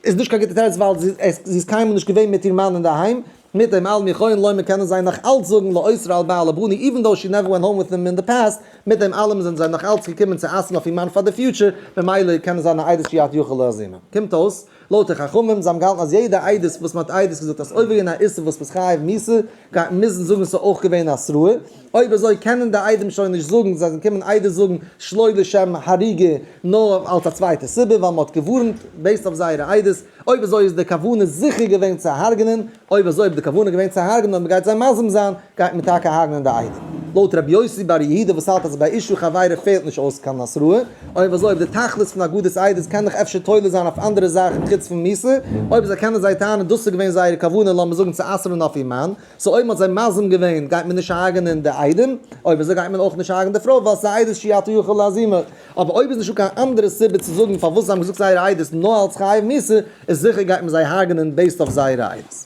איז נישט קיין גוטע תירוץ ווייל זי איז קיינמאל נישט געווען מיט איר מאן אינדערהיים, מיט דעם אלעם יכולין לומר קענען זיי נאך אלץ זאגן לאוסרה על בעלה בני even though she never went home with him in the past, מיט דעם אלעם זענען זיי נאך אלץ געקומען צו אסר'ן אויף איר מאן פאר די future, ממילא קענען זיין א עדות שאי אתה יכול להזימה. קומט אויס, לויט די חכמים, זיי האבן געהאלטן אז יעדע עדות וואס מען האט עדות געזאגט אז עובר געווען א איסור וואס מ'איז חייב מיתה, גייט מען מוזן זאגן ס'איז אויך געווען התראה, אויב אזוי קענען די עדים שוין נישט זאגן זיי זענען געקומען עדות זאגן שלא לשם הריגה נאר אלץ א צווייטע סיבה ווייל מען האט געווארנט based אויף זייערע עדות, אויב אזוי איז די כוונה זיכער געווען צו הרג'נען, אויב אזוי אויב די כוונה געווען צו הרג'נען אויב מ'גייט זיי מזים זיין, גייט מען טאקע הרג'נען די עדים. לויט רבי יוסי בר יהודה וואס האלט אז ביי אשה חברה פעלט נישט אויס קיין התראה, אויב אזוי אויב די תכלית פון אגודת עדות קען דאך אפשר תולה זיין אויף אנדערע זאכן חוץ פון מיתה, אויב אזוי קענען זיי טענה'ן דאס איז געווען זייער כוונה לאמיר זאגן צו אסר'ן אויף איר מאן, so אויב מ'האט זיי מזים געווען גייט מען נישט הרג'נען די עדים, אויב אזוי גייט מען אויך נישט הרג'נען די פרוי ווייל ס'איז א עדות שאי אתה יכול להזימה. אבער אויב איז נישטא קיין אנדערע סיבה צו זאגן פארוואס זיי האבן געזאגט זייערע עדות נאר אלס חייב מיתה, איז זיכער גייט מען זיי הרג'נען based אויף זייערע עדות.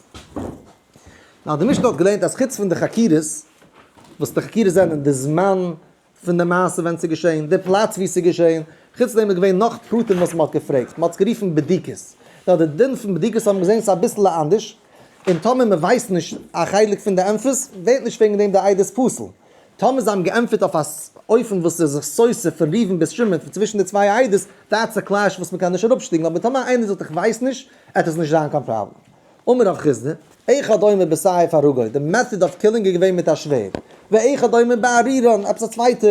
נאר די משנה האט געלערנט אז חוץ פון די חקירות, וואס די חקירות זענען די זמן פון די מעשה ווען ס'איז געשען, די פלאץ וואו ס'איז געשען, חוץ דעם איז געווען נאך פרטים וואס מ'האט געפרעגט, מ'האט עס גערופן בדיקות. נאר די דין פון בדיקות האבן געזען ס'איז אביסל אנדערש, און טאמער מ'ווייסט נישט א חלק פון די ענטפערס, ווערט נישט וועגן דעם די עדות פסול. טאמער זיי האבן געענטפערט אויף א אופן וואס איז זיך סותר פון ראובן ביז שמעון פון צווישן די צוויי עדות, that's a clash וואס מ'קען נישט אראפשטיגן, אבער טאמער איינער זאגט איך ווייס נישט, עט עס נישט זיין קיין פראבלעם. אמר רב חסדא, אחד אומר בסייף הרגו, די method of killing איז געווען מיט א שווערד, ואחד אומר בארירון, עפעס א צווייטע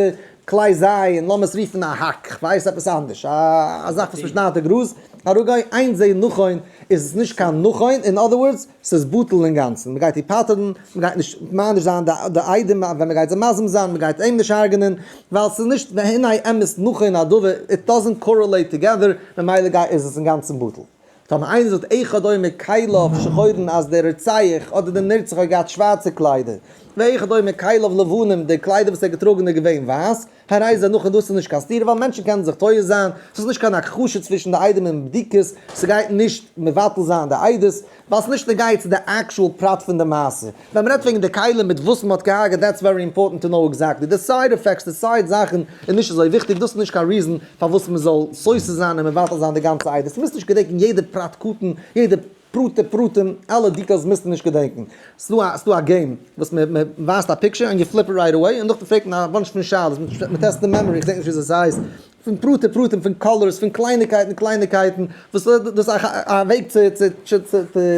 כלי זיין, לאמיר עס רופן א האק, כ'ווייס עפעס אנדערש, א זאך וואס מ'שניידט די גראז, הרגו, אין זה נכון, איז עס נישט קיין נכון, in other words, ס'איז בטל אינגאנצן, מ'גייט איר פטר'ן, מ'גייט נישט מעניש זיין די עדים ווען מ'גייט זיי מזים זיין, מ'גייט אים נישט הרג'נען, ווייל ס'איז נישט והנה אמת נכון הדבר, it doesn't correlate together, ממילא איז עס אינגאנצן בטל. טאמער איינער זאגט אחד אומר כליו שחורין אז דער רוצח אדער דער נרצח האט געהאט שווארצע קליידער, ואחד אומר כליו לבנים די קליידער וואס ער האט געטראגן איז געווען ווייס, הרי זה נכון דאס איז נישט קיין סתירה ווייל מענטשן קענען זיך טועה זיין, ס'איז נישט קיין הכחשה צווישן די עדים און בדיקות, ס'גייט נישט מבטל זיין די עדות, ווייל ס'איז נישט נוגע צו די actual פרט פון די מעשה. ווען מ'רעדט וועגן די כלים מיט וואס מ'האט געהארגעט that's very important to know exactly, די side effects די side זאכן איז נישט אזוי וויכטיג, דאס איז נישט קיין reason פארוואס מ'זאל סותר זיין און מבטל זיין די גאנצע עדות, מוזט נישט געדענקן יעדע פרט קטן, יעדע פרטי פרטים, אלע details מוזטו נישט געדענקן. ס'דא א game וואס מ'ווייזט א picture און you flip it right away און נאכדעם פרעגט מען א bunch פון שאלות, מ'טעסט די memory, כ'דענק נישט וויאזוי ס'הייסט, פון פרטי פרטים, פון colors, פון קלייניקייטן קלייניקייטן, וואס דאס איז א וועג צו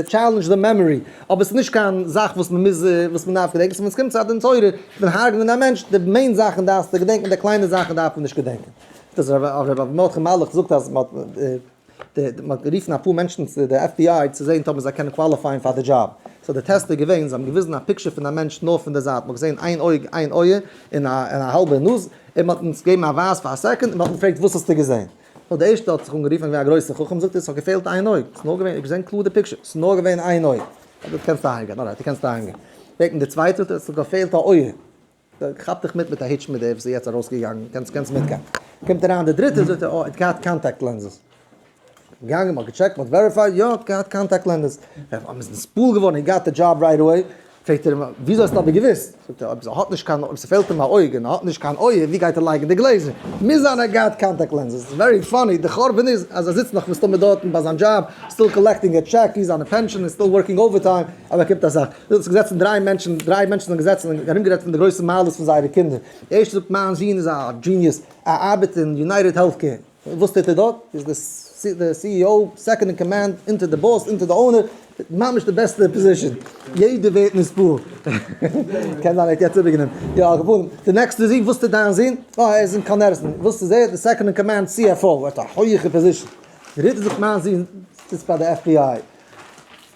challenge די memory, אבער ס'איז נישט קיין זאך וואס מ'מוז, וואס מ'דארף געדענקען, so ווען ס'קומט צו א דין תורה פון הרג'נען א מענטש, די main זאכן דארפסטו געדענקען, די קליינע זאכן דארף מען נישט געדענקען. דאס ר' מרדכי מלאך זאגט אז מ'האט מ'האט גערופן אפאר מענטשן צו די FBI צו זען טאמער זיי קענען qualify ען פאר די דזשאב. so די טעסט איז געווען, זיי האבן געוויזן א picture פון א מענטש נאר פון די זייט, מ'האט געזען איין אויג, איין אויער, און א האלבע נאז, און מ'האט אונז געגעבן א ווייז פאר א second, און מ'האט געפרעגט וואס האסטו געזען? נאר די ערשטע האט זיך אנגערופן געווען א גרויסע חכם, זאגט ער עס האט געפעלט איין אויג, ס'איז נאר געווען, איך געזען קלאר די picture, ס'איז נאר געווען איין אויג. אבער דו קענסט אהיים גיין, alright דו קענסט אהיים גיין. פרעגט אים די צווייטע, זאגט ער עס האט געפעלט א אויער. כאפ דיך מיט מיט א hitch מיט דער וואס איז יעצט ארויסגעגאנגען, קענסט קענסט מיטגיין. קומט אריין די דריטע, זאגט ער, אה, ער האט געהאט contact lenses. געגאנגען, מ'האט געטשעקט, מ'האט verified, יא, ער האט געהאט contact lenses. ער איז נתפעל געווארן, he got the job right away. פרעגט ער אים, וויאזוי האסטו אבער געוואוסט? זאגט ער, אויב ס'האט נישט קיין, אויב ס'פעלט אים א אויג און ער האט נישט קיין אויער, ווי גייט ער לייגן די גלעזער? מוז זיין ער האט געהאט contact lenses. ס'איז very funny, די חורבן איז אז ער זיצט נאך מסתמא דארטן ביי זיין דזשאב, still collecting a check, he's on a pension און still working overtime, אבער קומט א זאך. דא האט זיך געזעצן דריי מענטשן, דריי מענטשן זענען געזעצן און ארומגערעדט פון די גרויסע מעלות פון זייערע קינדער. די ערשטע זאגט, מיין זון איז א genius, ער ארבעט אין United Healthcare. וואס טוט ער דארט? איז די CEO, second in command, אונטער די boss, אונטער די owner, ממש די בעסטע position. יעדער ווערט נתפעל. קען זיין ער האט יעצט איבערגענומען. יא, על כל פנים, די נעקסטע זון, וואס טוט דיין זון? אה, ער איז אין Con Edison. וואס איז ער? די second in command CFO. ער האט א הויעכע position. די דריטע זאגט, מיין זון זיצט ביי די FBI.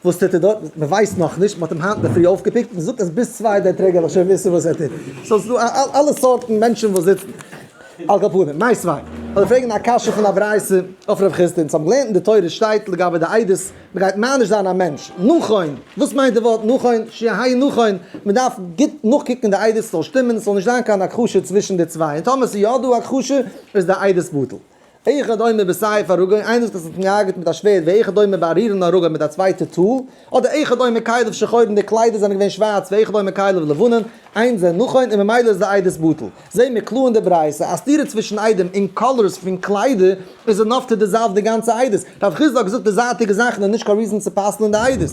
וואס טוט ער דארט? מען ווייסט נאכנישט, מען האט אים היינט אינדערפרי אויפגעפיקט, מען זאגט אז ביז צוויי דער טרעגער וועל איך שוין וויסן וואס ער טוט. so ס'איז דא אלע סארטן מענטשן וואס זיצן. על כל פנים, מיתיבי, כ'וועל פרעגן א קשיא פון א ברייתא אויף רב חסדא, אונז האבן געלערנט אין די תורה שטייט לגבי די עדות, מען גייט מעניש זיין א מענטש, נכון, וואס מיינט די ווארט נכון? שיהא נכון, מען דארף גוט נאכקוקן די עדות ס'זאל שטימען, ס'זאל נישט זיין קיין הכחשה צווישן די צוויי, און טאמער ס'איז יא דא הכחשה איז די עדות בטל. אחד אומר בסייף הרגו, איינער זאגט אז עס האט אים געהארגעט מיט א שווערד, ואחד אומר בארירון הרגו מיט א צווייטע tool, אדער אחד אומר כליו שחורין די קליידער זענען געווען שווארץ, ואחד אומר כליו לבנין, אין זה נכון און ממילא איז די עדות בטל. זעהן מיר קלאר אין די ברייתא אז סתירה צווישן עדים אין colors פון קליידער איז enough to dissolve די גאנצע עדות. רב חסדא האט געזאגט די זייטיגע זאכן איז נישט קיין reason צו פסל'ן די עדות.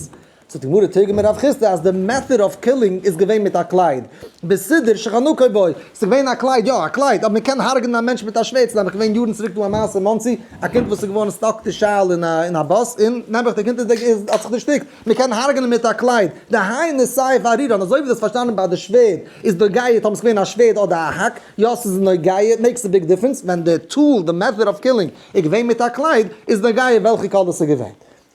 זאגט די גמרא תרגמה רב חסדא אז די method of killing איז געווען מיט א קלייד, בסודר שחנקו בו, ס'איז געווען א קלייד, יא א קלייד, אבער מ'קען הרג'נען א מענטש מיט א שווערד, ס'איז נעבעך געווען יארן צוריק דא א מעשה אין מאנסי, א קינד וואס איז געווארן stuck די שאל אין א באס, און נעבעך די קינד איז האט זיך דערשטיקט, מ'קען הרג'נען מיט א קלייד, דהיינו סייף ארירן, אזוי ווי דו האסט פארשטאנען ביי די שווערד איז נוגע טאמער ס'איז געווען א שווערד אדער א האק, יא ס'איז נוגע, it makes a big difference, ווען די tool, די method of killing, איז געווען מיט א קלייד, איז נוגע וועלכע color ס'איז געווען.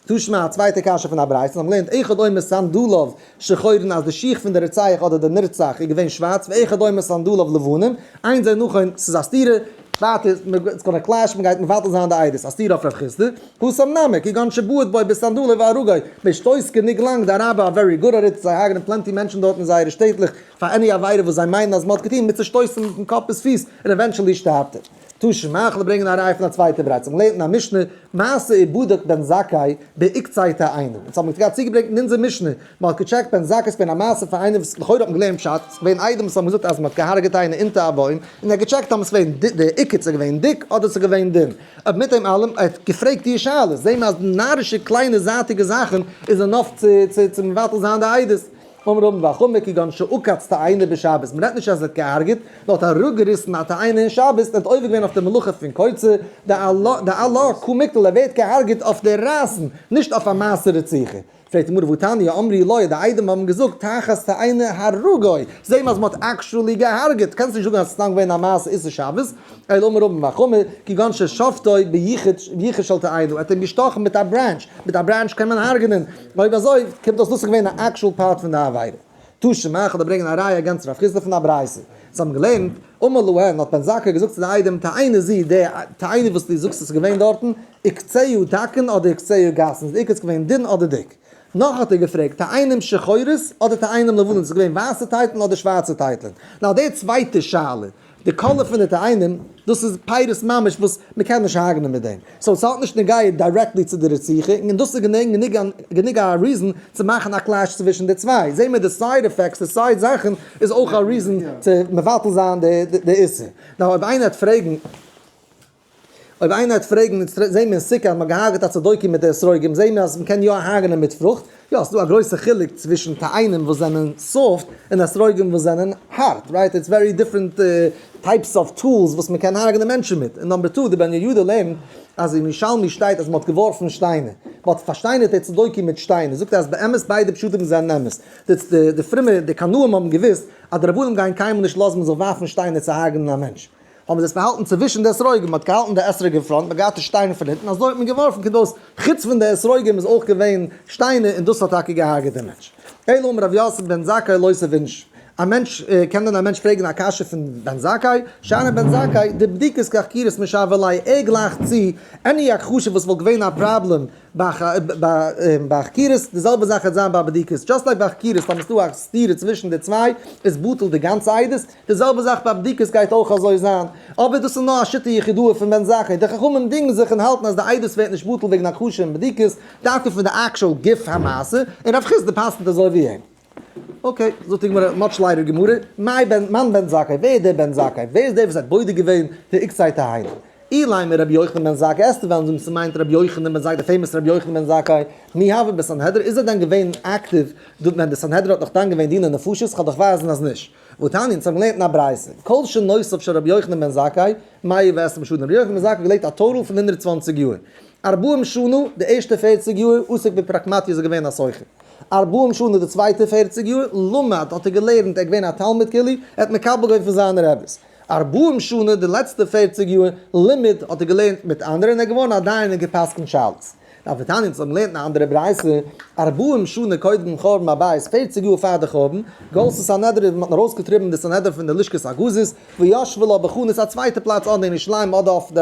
תא שמע, א צווייטע קשיא פון א ברייתא, אונז האבן געלערנט אחד אומר סנדליו שחורין אז די שיך פון די רוצח אדער די נרצח איז געווען שווארץ ואחד אומר סנדליו לבנים, אין זה נכון, ס'איז א סתירה, ווייטער, it's gonna clash, מ'גייט מבטל זיין די עדות, א סתירה אויף רב חסדא, התם נמי, כגון שבעט בו בסנדלו והרגו, מ'שטויסט גענוג לאנג, די אראבער are very good at it, זיי הרג'נען plenty מענטשן דארט אין זייערע שטעטלעך, פאר any עבירה וואס זיי מיינען אז מ'האט געטון, מיט צושטויסן מיטן קאפ ביז פיס, און eventually שטארבט ער. תא שמע, איך וועל ברענגען א ראיה פון א צווייטע ברייתא. מיר לערנט אין א משנה, מעשה ובדק בן זכאי בעוקצי תאנה. אונז האבן געהאט צוגעברענגט אין אונזער משנה, מען האט געטשעקט בן זכאי, ס'געווען א מעשה פון איינער וואס לכאורה האט מען געלערנט פשט, ס'איז געווען עדים וואס האבן געזאגט אז מען האט געהארגעט איינער אונטער א בוים, און ער האט געטשעקט אויב ס'געווען די עוקץ איז געווען דיק אדער ס'איז געווען דין. אבער מיט דעם אלעם, ער האט געפרעגט די שאלות, זעהן מיר אז נארישע קליינע זייטיגע זאכן איז enough צו מבטל זיין די עדות. אמר רמי בר חמא כגון שעקץ תאנה בשבת, מ'רעדט נישט אז ער האט געהארגעט, נאר האט אראפגעריסן א תאנה אין שבת און האט עובר געווען אויף די מלאכה פון קוצה, דעלה קא מיקטל ער ווערט געהארגעט אויף די רייסן, נישט אויף א מעשה רציחה. פרעגט די גמרא והתניא אמרו לו, די עדים האבן געזאגט תחת תאנה הרגו, זעהן מיר אז מ'האט actually געהארגעט, קענסט נישט זאגן אז עס איז סתם געווען א מעשה איסור שבת, אלא אמר רמי בר חמא כגון ששפטו ביחוד של תאנה, ער האט אים געשטאכן מיט א branch, מיט א branch קען מען הרג'נען, אויב אזוי קומט אויס דאס איז געווען א actual part פון די עבירה. תא שמע, כ'וועל דיר ברענגען א ראיה against רב חסדא פון א ברייתא. זיי האבן געלערנט, אמר להן, האט בן זכאי געזאגט צו די עדים, תאנה זו, די תאנה וואס דו זאגסט עס איז געווען דארטן, עוקציה דקין אדער עוקציה גסין, איז די עוקץ געווען דין אדער דיק? נאך האט ער געפרעגט, תאנים שחורות אדער תאנים לבנות, איז עס געווען ווייסע טייטלען אדער שווארצע טייטלען? נאר די צווייטע שאלה, די color פון די תאנים, דאס איז פירות ממש וואס מען קען נישט הרג'נען מיט דעם, so ס'האט נישט נוגע directly צו די רציחה, און דאס איז גענוג א reason צו מאכן א clash צווישן די צוויי, זעהן מיר די side effects, די side זאכן איז אויך א reason צו מבטל זיין די איסור. now אויב איינער וועט פרעגן. אויב איינער וועט פרעגן, זעהן מיר אין סוכה אז מ'האט געהארגעט א צדוקי מיט די אתרוגים, זעהן מיר אז מ'קען יא הרג'נען מיט פרוכט, יא ס'דא א גרויסע חילוק צווישן תאנים וואס זענען soft און אתרוגים וואס זענען הארט, right? It's very different types of tools וואס מ'קען הרג'נען מענטשן מיט, און number two, די בן יהוידע לערנט אז אין ירושלמי שטייט אז מ'האט געווארפן שטיינער, מ'האט פארשטיינערט די צדוקי מיט שטיינער, זאגט ער אז באמת ביידע פשטים זענען אמת, די פרומע, די קנאים האבן געוואוסט אז די רבנים גייען קיינמאל נישט לאזן מ'זאל ווארפן שטיינער צו הרג'נען א מענטש. האבן זיי עס באהאלטן צווישן די אתרוגים, מען האט געהאלטן די אתרוג אין front, מען האט געהאט די שטיינער פון הינטן, אזוי האט מען געווארפן כדי אויס, חוץ פון די אתרוגים איז אויך געווען שטיינער און דאס האט טאקע געהארגעט דעם מענטש. אלא אמר רב יוסף בן זכאי לא סבינש. א מענטש, קען דען א מענטש פרעגן א קשיא פון בן זכאי? שאני בן זכאי, דבדיקות כחקירות משוה ליה, ער גלייכט צו any הכחשה וואס וואלט געווען א פראבלעם ביי חקירות, די זעלבע זאך וועט זיין ביי בדיקות, just like ביי חקירות טאמער ס'דא א סתירה צווישן די צוויי איז בטל די גאנצע עדות, די זעלבע זאך ביי בדיקות גייט אויך אזוי זיין, אבער דאס איז נאר א שיטה יחידאה פון בן זכאי, די חכמים דינגן זיך און האלטן אז די עדות ווערט נישט בטל וועגן הכחשה און בדיקות, דווקא פון די actual גוף המעשה, און רב חסדא פסק'נט אזוי ווי אים. okay, זאגט די גמרא, much lighter גמרא, מאי בן, מאן בן זכאי, ווער איז דער בן זכאי? ווער איז דער וואס האט בודק געווען די עוקצי תאנים? אילימא רבי יוחנן בן זכאי, עסטו וועלן זאגן ס'מיינט רבי יוחנן בן זכאי, די famous רבי יוחנן בן זכאי, מי הוה בסנהדרין, איז ער דען געווען active דארט ווען די סנהדרין האט נאך דאן געווען דיני נפשות? כ'וועל דיך ווייזן אז נישט. והתניא, אונז האבן געלערנט אין א ברייתא, כל שנותיו של רבי יוחנן בן זכאי, 120 שנה, רבי יוחנן בן זכאי האט געלעבט א total פון 120 יאר. ארבעים שנה, די ערשטע 40 יאר, עסק בפרקמטיא איז ער געווען א סוחר. ארבעים שנה די צווייטע 40 יאר, למד האט ער געלערנט, ער איז געווען א תלמיד כאילו, ער האט מקבל געווען פון זיינע רביס. ארבעים שנה די לעצטע 40 יאר, לימד האט ער געלערנט מיט אנדערע און ער איז געווארן א דיין און גע'פסק'נט שאלות. והתניא אונז האבן געלערנט אין א אנדערע ברייתא, ארבעים שנה קודם חורבן הבית, 40 יאר פאר די חורבן, גלתה סנהדרין, מען האט ארויסגעטריבן די סנהדרין פון די לשכת הגזית, וישבה לה בחנות א צווייטע פלאץ אדער אין ירושלים אדער אויף די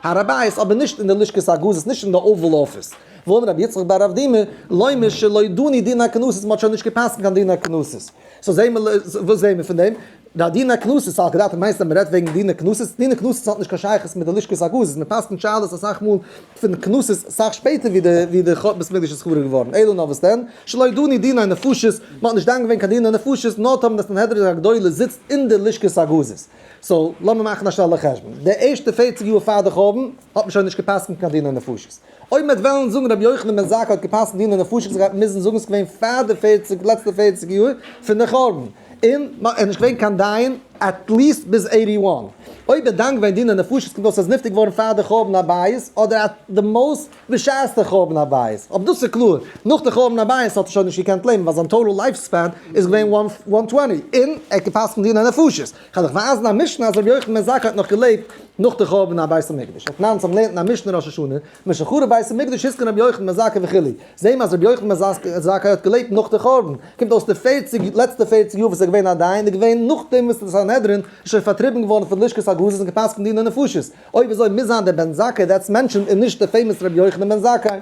הר הבית, אבער נישט אין די לשכת הגזית, נישט אין די Oval Office. ואמר רבי יצחק בר אבדימי, לומר שלא דנו דיני קנסות, מען האט שוין נישט גע'פסק'נט קיין דיני קנסות. so זעהן מיר, וואס זעהן מיר פון דעם? די דיני קנסות, סלקא דעתך מיינסט אז מען רעדט וועגן דיני קנסות? דיני קנסות האט נישט קיין שייכות מיט די לשכת הגזית, מען פסק'נט שאלות אסאך מאל פון קנסות אסאך שפעטער ווי די ווי די בית המקדש איז חרוב געווארן, אלא נאר וואס דען? שלא דנו דיני נפשות, מען האט נישט דן געווען קיין דיני נפשות, נאר טאמער די סנהדרין הגדולה זיצט אין די לשכת הגזית. so לאמיר מאכן א שנעלע חשבון, די ערשטע 40 יאר פאר די חורבן האט מען שוין נישט גע'פסק'נט קיין דיני נפשות. אויב מ'וועט וועלן זאגן רבי יוחנן בן זכאי האט גע'פסק'נט דיני נפשות גייט מען מוזן זאגן ס'איז געווען פאר די 40 לעצטע 40 יאר פון די חורבן, און ער איז נישט געווען קיין דיין at least ביז 81. אויב ער דן געווען דיני נפשות קומט אויס אז נפטר געווארן פאר די חורבן הבית אדער at the most בשעת די חורבן הבית. אבער דאס איז קלאר, נאך די חורבן הבית האט ער שוין נישט געקענט לעבן ווייל זיין total life span איז געווען 120 און ער האט גע'פסק'נט דיני נפשות. כ'וועל דיך ווייזן א משנה אז רבי יוחנן בן זכאי האט נאך געלעבט נאך די חורבן הבית המקדש. ותנן אונז האבן געלערנט אין א משנה ראש השנה, משחרב בית המקדש התקין רבי יוחנן בן זכאי וכו'. זעהן מיר אז רבי יוחנן בן זכאי האט געלעבט נאך די חורבן. קומט אויס די 40, לעצטע 40 יאר וואס ער איז געווען א דיין איז געווען נאכדעם וואס די סנהדרין איז שוין פארטריבן געווארן פון לשכת הגזית און גע'פסק'נט דיני נפשות. אויב אזוי מוז זיין דער בן זכאי that's mentioned און נישט דער famous רבי יוחנן בן זכאי.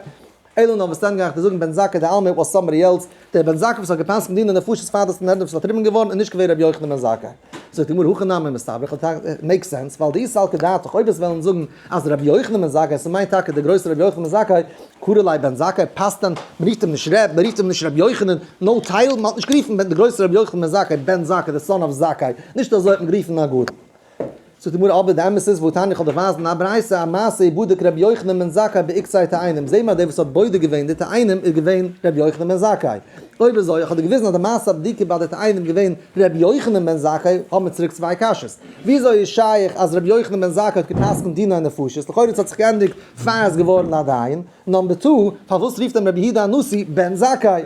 אלא נאר וואס דען גיי איך דיר זאגן בן זכאי דעלמא was somebody else, דער בן זכאי וואס האט גע'פסק'נט דיני נפשות פאר די סנהדרין וואס איז פארטריבן געווארן איז נישט געווען רבי יוחנן בן זכאי. זאגט די גמרא הכי נמי מסתברא, make sense, ווייל דאי סלקא דעתך אויב עס וועלן זאגן אז רבי יוחנן בן זכאי, ס'מיינט טאקע דער גרויסער רבי יוחנן בן זכאי, קרי ליה בן זכאי, פאסט דען, מ'רופט אים נישט רב, מ'רופט אים נישט רבי יוחנן, no title, מ'האט נישט גערופן דער גרויסער רבי יוחנן בן זכאי, בן זכאי, the son of זכאי, נישט אזוי האט מען גערופן א גדול. זאגט די גמרא אבער די אמת איז והתניא איך וועל דיך ווייזן א ברייתא א מעשה ובדק רבי יוחנן בן זכאי בעוקצי תאנים זעה מיר אז דער וואס האט בודק געווען די תאנים איז געווען רבי יוחנן בן זכאי אויב אזוי איך האב דיר געוויזן אז די מעשה הבדיקה ביי די תאנים איז געווען רבי יוחנן בן זכאי האבן מיר צוריק צוויי קשיות וויאזוי איז שייך אז רבי יוחנן בן זכאי האט גע'פסק'נט דיני נפשות לכאורה עס האט זיך געענדיגט פאר ער איז געווארן א דיין number two פארוואס רופט אים רבי יהודה הנשיא בן זכאי?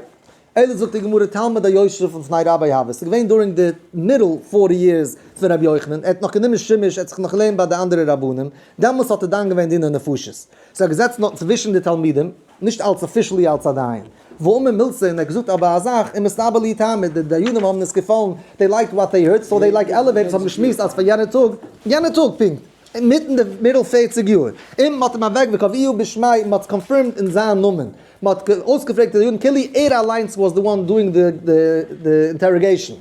אלא זאגט די גמרא תלמיד היושב לפני רבו הוה, ס'איז געווען during די middle 40 years פון רבי יוחנן, ער האט נאך גענומען שימוש, ער האט זיך נאך געלערנט ביי די אנדערע רבנים, דעמאלטס האט ער דן געווען דיני נפשות. ס'איז ער געזעצן דארטן צווישן די תלמידים, נישט אלס officially אלס א דיין. ואמר מילתא, און ער האט געזאגט אבער א זאך, ומסתבר להו טעמא, די דיינים האבן עס געפאלן, they liked what they heard, so they like elevated, זיי האבן געשמועסט אז פאר יענע טאג, יענע טאג פונקט, אינמיטן די middle 40 יאר, און מ'האט אים אוועק וקבעוהו בשמיה, מ'האט עס confirmed אין זיין נאמען. מען האט אויסגעפרעגט די דיינים כאילו ער אליינס was the one doing the interrogation.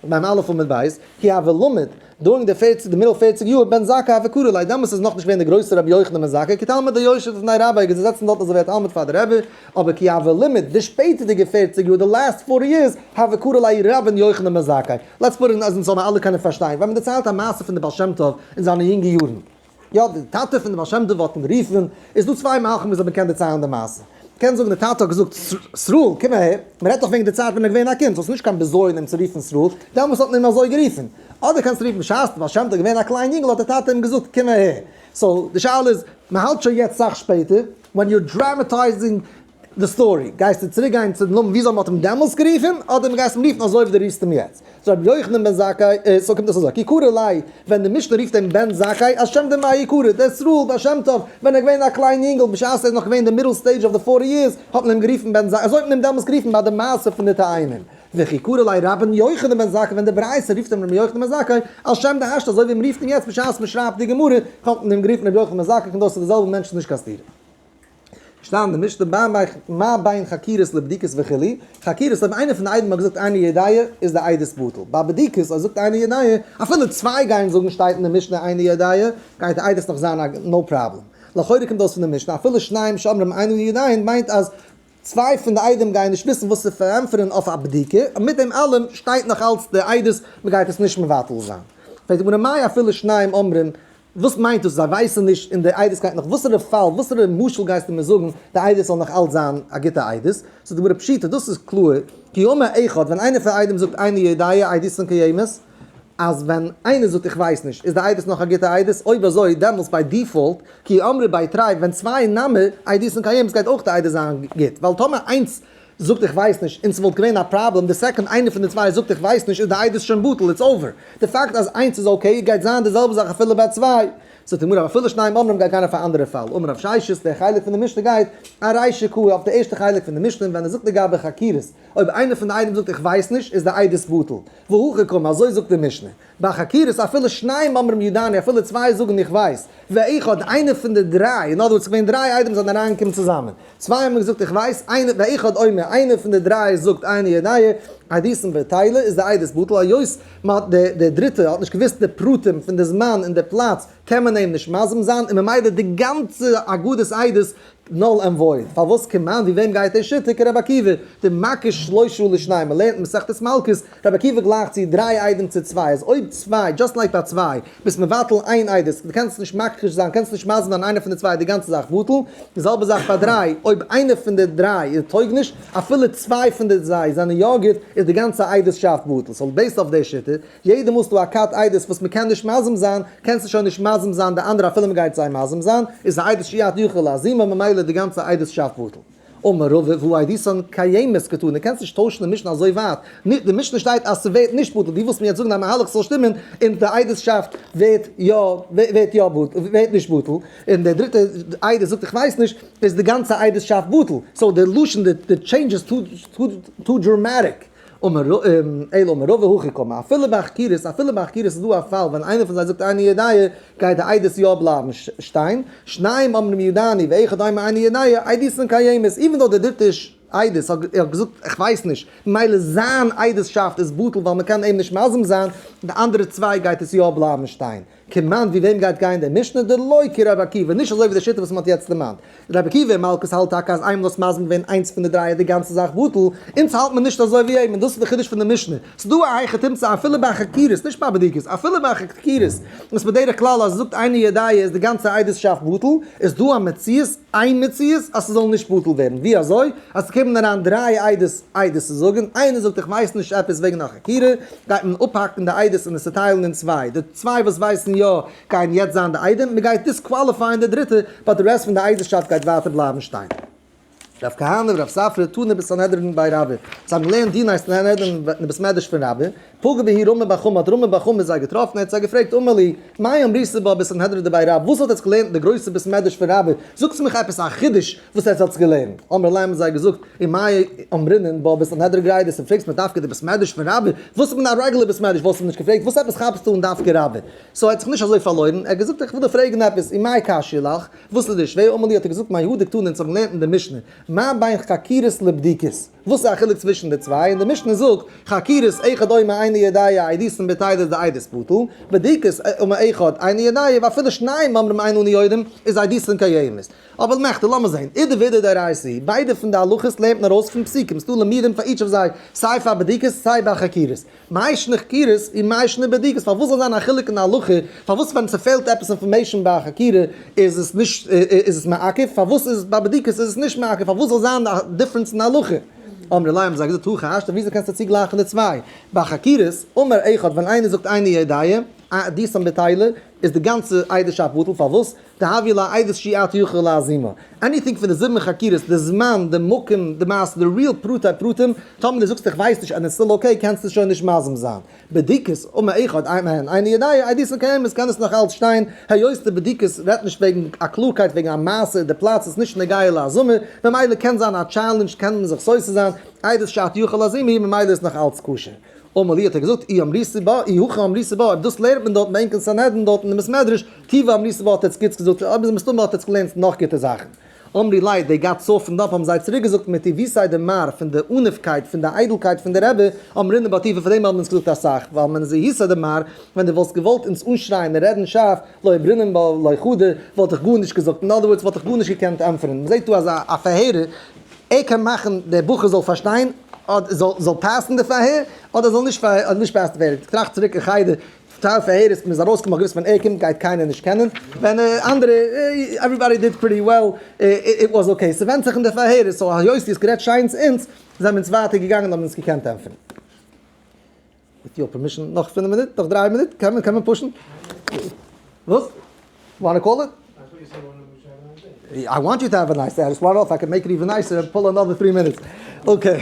ביים אלף עמוד בית, כי הוה למיד, during די 40, די middle 40 יאר, בן זכאי הוה קרי ליה, דעמאלטס איז נאכנישט געווען דער גרויסער רבי יוחנן בן זכאי, כי תלמיד היושב לפני רבו, ער איז געזעצן דארט אזוי ווי א תלמיד פאר די רבי, אבער כי הוה למיד, די שפעטערדיגע 40 יאר, די last 40 years, הוה קרי ליה רבן יוחנן בן זכאי. Let's put it אז אונז זאלן אלע קענען פארשטיין, ווען מען דערציילט א מעשה פון די בעל שם טוב אין זיינע יונגע יארן, יא, די טאטע פון די בעל שם טוב האט אים גערופן, איז דא צוויי מהלכים וויאזוי מען קען דערציילן די מעשה. מ'קען זאגן די טאטע האט געזאגט, סרול, קום אהער, מ'רעדט דאך וועגן די צייט ווען ער איז געווען א קינד, ס'איז נישט קיין בזיון אים צו רופן סרול, דעמאלטס האט מען אים אזוי גערופן. אדער קענסטו רופן בשעת די בעל שם טוב איז געווען א קליין יונגל האט די טאטע אים געזאגט קום אהער. so די שאלה איז, מ'האלט שוין יעצט סאך שפעטער, when you're dramatizing די story, גייסטו צוריק גיין צו די נאמען וויאזוי מ'האט אים דעמאלס גערופן, אדער מ'גייסט אים רופן אזוי ווי דו רופסט אים יעצט? so רבי יוחנן בן זכאי, so קומט עס אזוי, כי קרי ליה, ווען די משנה רופט אים בן זכאי, על שם דמאי קרי, דער סרול בעל שם טוב, ווען ער איז געווען א קליין יונגל, בשעת ער איז נאך געווען אין די middle stage of the 40 years, האט מען אים גערופן בן זכאי, אזוי האט מען אים דעמאלס גערופן ביי די מעשה פון די תאנים. וכי קרי ליה רבן יוחנן בן זכאי ווען די ברייתא רופט אים רבי יוחנן בן זכאי על שם דהשתא אזוי ווי מ'רופט אים יעצט בשעת מ'שרייבט די גמרא האט מען אים גערופן רבי יוחנן בן זכאי קומט אויס ס'איז די זעלבע מענטש ס'איז נישט קיין סתירה. שטייט אין די משנה מה בין חקירות לבדיקות וכו', חקירות אויב איינער פון די עדים האט געזאגט איני יודע איז די עדות בטל, ביי בדיקות אויב זאגט איני יודע אפילו צוויי גייען זאגן שטייט אין די משנה איני יודע גייט די עדות נאך זיין א no problem. לכאורה קומט אויס פון די משנה אפילו שניים שאומרים אין אנו יודעין מיינט אז צוויי פון די עדים גייען נישט וויסן וואס צו פארענטפערן אויף א בדיקה, און מיט דעם אלעם שטייט נאך אלץ די עדות, מען גייט עס נישט מבטל זיין. פרעגט די גמרא מאי אפילו שניים אומרים, וואס מיינט דאס זיי ווייסן נישט און די עדות גייט נאך, וואסערע פאל, וואסערע משל גייסטו מיר זאגן די עדות זאל נאך אלץ זיין א גוטע עדות? זאגט די גמרא פשיטא, דאס איז קלאר, כי אמר אחד, ווען איינער פון די עדים זאגט איני יודע עדותן קיימת, אז ווען איינער זאגט איך ווייס נישט איז די עדות נאך א גוטע עדות, אויב אזוי דעמאלטס by default כי אמרי בי תרי ווען צוויי נמי עדותן קיימת גייט אויך די עדות זיין גוט, ווייל טאמער איינס זאגט איך ווייס נישט און ס'וואלט געווען א פראבלעם די סעקאנד איינער פון די צוויי זאגט איך ווייס נישט איז די עדות שוין בטל it's over, די פאקט אז איינס איז okay גייט זיין די זעלבע זאך אפילו ביי צוויי. זאגט די גמרא אפילו שניים אומרים גייט גיין אויף א אנדערע פאל, אמר רב ששת דער חלק פון די משנה גייט ארישא קאי אויף די ערשטע חלק פון די משנה ווען ער זאגט לגבי חקירות אויב איינער פון די עדים זאגט איך ווייס נישט איז די עדות בטל, והכי קאמר, אזוי זאגט די משנה, ביי חקירות אפילו שניים אומרים ידענו אפילו צוויי זאגן איך ווייס, ואחד איינער פון די דריי, אין other words ס'געווען דריי עדים זענען אריינגעקומען צוזאמען, צוויי האבן געזאגט איך ווייס, איינער ואחד אומר איינער פון די דריי זאגט איני יודע, עדותן בטילה איז די עדות בטל, היות מ'האט די די דריטע האט נישט געוואוסט די פרטים פון די זמן און די פלאץ קען מען אים נישט מזים זיין און ממילא די גאנצע אגודת עדות null and void. פארוואס כמאן ווי וועם גייט דער שיטה? כרבי עקיבא, דמקיש שלושה לשניים, מען לערנט מסכת מלקות, רבי עקיבא גלייכט צו דריי עדים צו צוויי, אז אויב צוויי, just like ביי צוויי, ביסט מבטל איין עדות, דו קענסט נישט מכחיש זיין, קענסט נישט מזים זיין איינער פון די צוויי, די גאנצע זאך בטל, די זעלבע זאך ביי דריי, אויב איינער פון די דריי איז טויג נישט, אפילו צוויי פון די דריי זענען יא גוט, איז די גאנצע עדות'שאפט בטל. so based אויף די שיטה, יעדע מאל ס'דא א כת עדות וואס מ'קען נישט מזים זיין, קענסטו שוין נישט מזים זיין די אנדערע אפילו מ'גייט זיי מזים זיין, איז א עדות שאי אתה יכול להזימה ממילא די גאנצע עדות'שאפט בטל. אמר רבא והא עדותן קיימת קתני, קענסט נישט טוישן די משנה אזוי ווייט, די משנה שטייט אז ס'ווערט נישט בטל, דו ווילסט מיר יעצט זאגן א מהלך ס'זאל שטימען און די עדות'שאפט ווערט יא ווערט יא בטל ווערט נישט בטל, און דער דריטע עדות זאגט איך ווייס נישט, איז די גאנצע עדות'שאפט בטל, so די לשון די change איז too dramatic. אלא אמר רבא הכי קאמר, אפילו ביי חקירות, אפילו ביי חקירות איז דא א פאל ווען איינער פון זיי זאגט איני יודע, גייט די עדות יא בלייבן שטיין, שניים אומרים ידענו ואחד אומר איני יודע, עדותן קיימת, even though דער דריטער עדות האט געזאגט איך ווייס נישט, ממילא זיין עדות'שאפט איז בטל ווייל מען קען אים נישט מזים זיין, די אנדערע צוויי גייט עס יא בלייבן שטיין. כמאן ווי וועם גייט גיין דער משנה? דלא כרבי עקיבא, נישט אזוי ווי די שיטה וואס מען האט יעצט דערמאנט. רבי עקיבא אין מלקות האלט טאקע אז איינמאל האסט מזים געווען איינס פון די דריי איז די גאנצע זאך בטל, אונז האלט מען נישט אזוי ווי אים און דאס איז די חידוש פון די משנה. ס'איז דא א היכי תמצא אפילו ביי חקירות, נישט ביי בדיקות, אפילו ביי חקירות, וואס בדרך כלל אז זאגט איני יודע איז די גאנצע עדות'שאפט בטל, איז דא א מציאות, איין מציאות, אז ס'זאל נישט בטל ווערן. ווי אזוי? אז ס'קומען אריין דריי עדות עדות צו זאגן, איינער זאגט איך ווייס נישט עפעס וועגן א חקירה, גייט מען אפהאקן די עדות און עס צוטיילן אין צוויי, די צוויי וואס ווייסן יא גייען יעצט זיין די עדים, מען גייט disqualify ען די דריטע, but די רעסט פון די עדות'שאפט גייט ווייטער בלייבן שטיין. רב כהנא ורב ספרא תנו בסנהדרין בי רבה, זיי האבן געלערנט דיני סנהדרין אין בית מדרש פון רבה, פגע בהו רמי בר חמא האט רמי בר חמא זיי געטראפן, ער האט זיי געפרעגט אמר להו, מאי אמריתו בה בסנהדרין דבי רבה, וואס האט עטס געלערנט אין די גרויסע בית מדרש פון רבה, זאגטס מיך עפעס א חידוש וואס עטס האטס געלערנט, אמרי ליה האבן זיי געזאגט, ומאי אמרינן בה בסנהדרין גרידא, און פרעגסט מיר דווקא די בית מדרש פון רבה, וואס איז מיט א רעגולער בית מדרש וואלסטו נישט געפרעגט, וואס עפעס כאפסטו אן דווקא רבה? so ער האט זיך נישט אזוי פארלוירן, ער האט געזאגט איך וויל דיר פרעגן עפעס, ומאי קשיא לך, וואס איז דיר שווער, אמר להו האט ער געזאגט מהא דקתני אונז האבן געלערנט אין די משנה, מה בין חקירות לבדיקות, וואס איז א חילוק צווישן די צוויי, און די משנה זאגט, חקירות אחד אומר איני יודע עדותן בטילה איז די עדות בטל, בדיקות אומר אחד איני יודע ואפילו שניים אומרים אין אנו יודעים איז עדותן קיימת. אבל מכדי לאמיר זעהן, אידי ואידי דאורייתא היא, ביידע פון די הלכות לערנט מען ארויס פון פסוקים, ס'דא לימודים פאר each אוו זיי, סיי פאר בדיקות סיי ביי חקירות. מאי שנא חקירות און מאי שנא בדיקות, פארוואס זאל זיין א חילוק אין הלכה, פארוואס ווען ס'פעלט עפעס information ביי א חקירה איז עס נישט איז עס מעכב, פארוואס איז ביי בדיקות איז עס נישט מעכב, פארוואס זאל זיין א difference אין הלכה? אמרי ליה האבן זיי געזאגט הכי השתא וויאזוי קענסטו צוגלייכן די צוויי? ביי חקירות, אמר אחד ווען איינער זאגט איני יודע, עדותן בטילה, איז די גאנצע עדות'שאפט בטל, פארוואס? דהויא לה עדות שאי אתה יכול להזימה. anything פון די זיבן חקירות, די זמן, די מקום, די מעשה, די real פרטי פרטים, טאמער דו זאגסט איך ווייס נישט and it's still okay קענסטו עס שוין נישט מזים זיין. בדיקות, אמר אחד, איין איני יודע, עדותן קיימת קען עס נאך אלץ שטיין, היות די בדיקות רעדט נישט וועגן א קלארקייט וועגן א מעשה, די פלאץ איז נישט נוגע להזמה, ממילא קען זיין א challenge קען מען זיך סותר זיין. עדות שאתה יכול להזים ממילא איז נאך אלץ כשר. אמר לי האט ער געזאגט, אי אמריתו בה, אי הכי אמריתו בה, אויב דאס לערנט מען דארט ביי ענק אין סנהדרין דארט אין די בית מדרש, טובא אמריתו בה האט עטס גוטס געזאגט, אויב איז מסתמא האט עטס געלערנט נאך גוטע זאכן. אמרי ליה, they got softened up, האבן זיי צוריק געזאגט מטיבותיה דמר, פון די ענוות'קייט, פון די איידלקייט פון די רבי, אמרינן בה טובא, פאר דעם האבן אונז געזאגט אסאך, ווייל מנזיהותיה דמר, ווען דו וואלסט געוואלט אונז אנשרייען און רעדן שארף, לא אמרינן בה לא חדא, וואלט איך גארנישט געזאגט, אין other words וואלט איך גארנישט געקענט ענטפערן. מ'זעט דא אז א פארהערער, ער קען מאכן דער בחור זאל פארשטיין, אדער זאל זאל pass ן די פארהער, אדער זאל נישט נישט pass ן די פארהער. טראכט צוריק אין חדר, טייל פארהערערס, מ'איז ארויסגעקומען מ'האט געוואוסט ווען ער קומט גייט קיינער נישט קענען, ווען אנדערע, everybody did pretty well, it was okay. ס'ווענדט זיך אין די פארהערער, so היות דו האסט גערעדט שיין צו אונז, זענען אונז ווייטער געגאנגען און האבן אונז געקענט ענטפערן. With your permission, נאך פינף מינוט, נאך דריי מינוט, קען מען, קען מען push ן? וואס? Wanna call it? I want you to have a nice day, I just want if I can make it even nicer and pull another three minutes. Okay.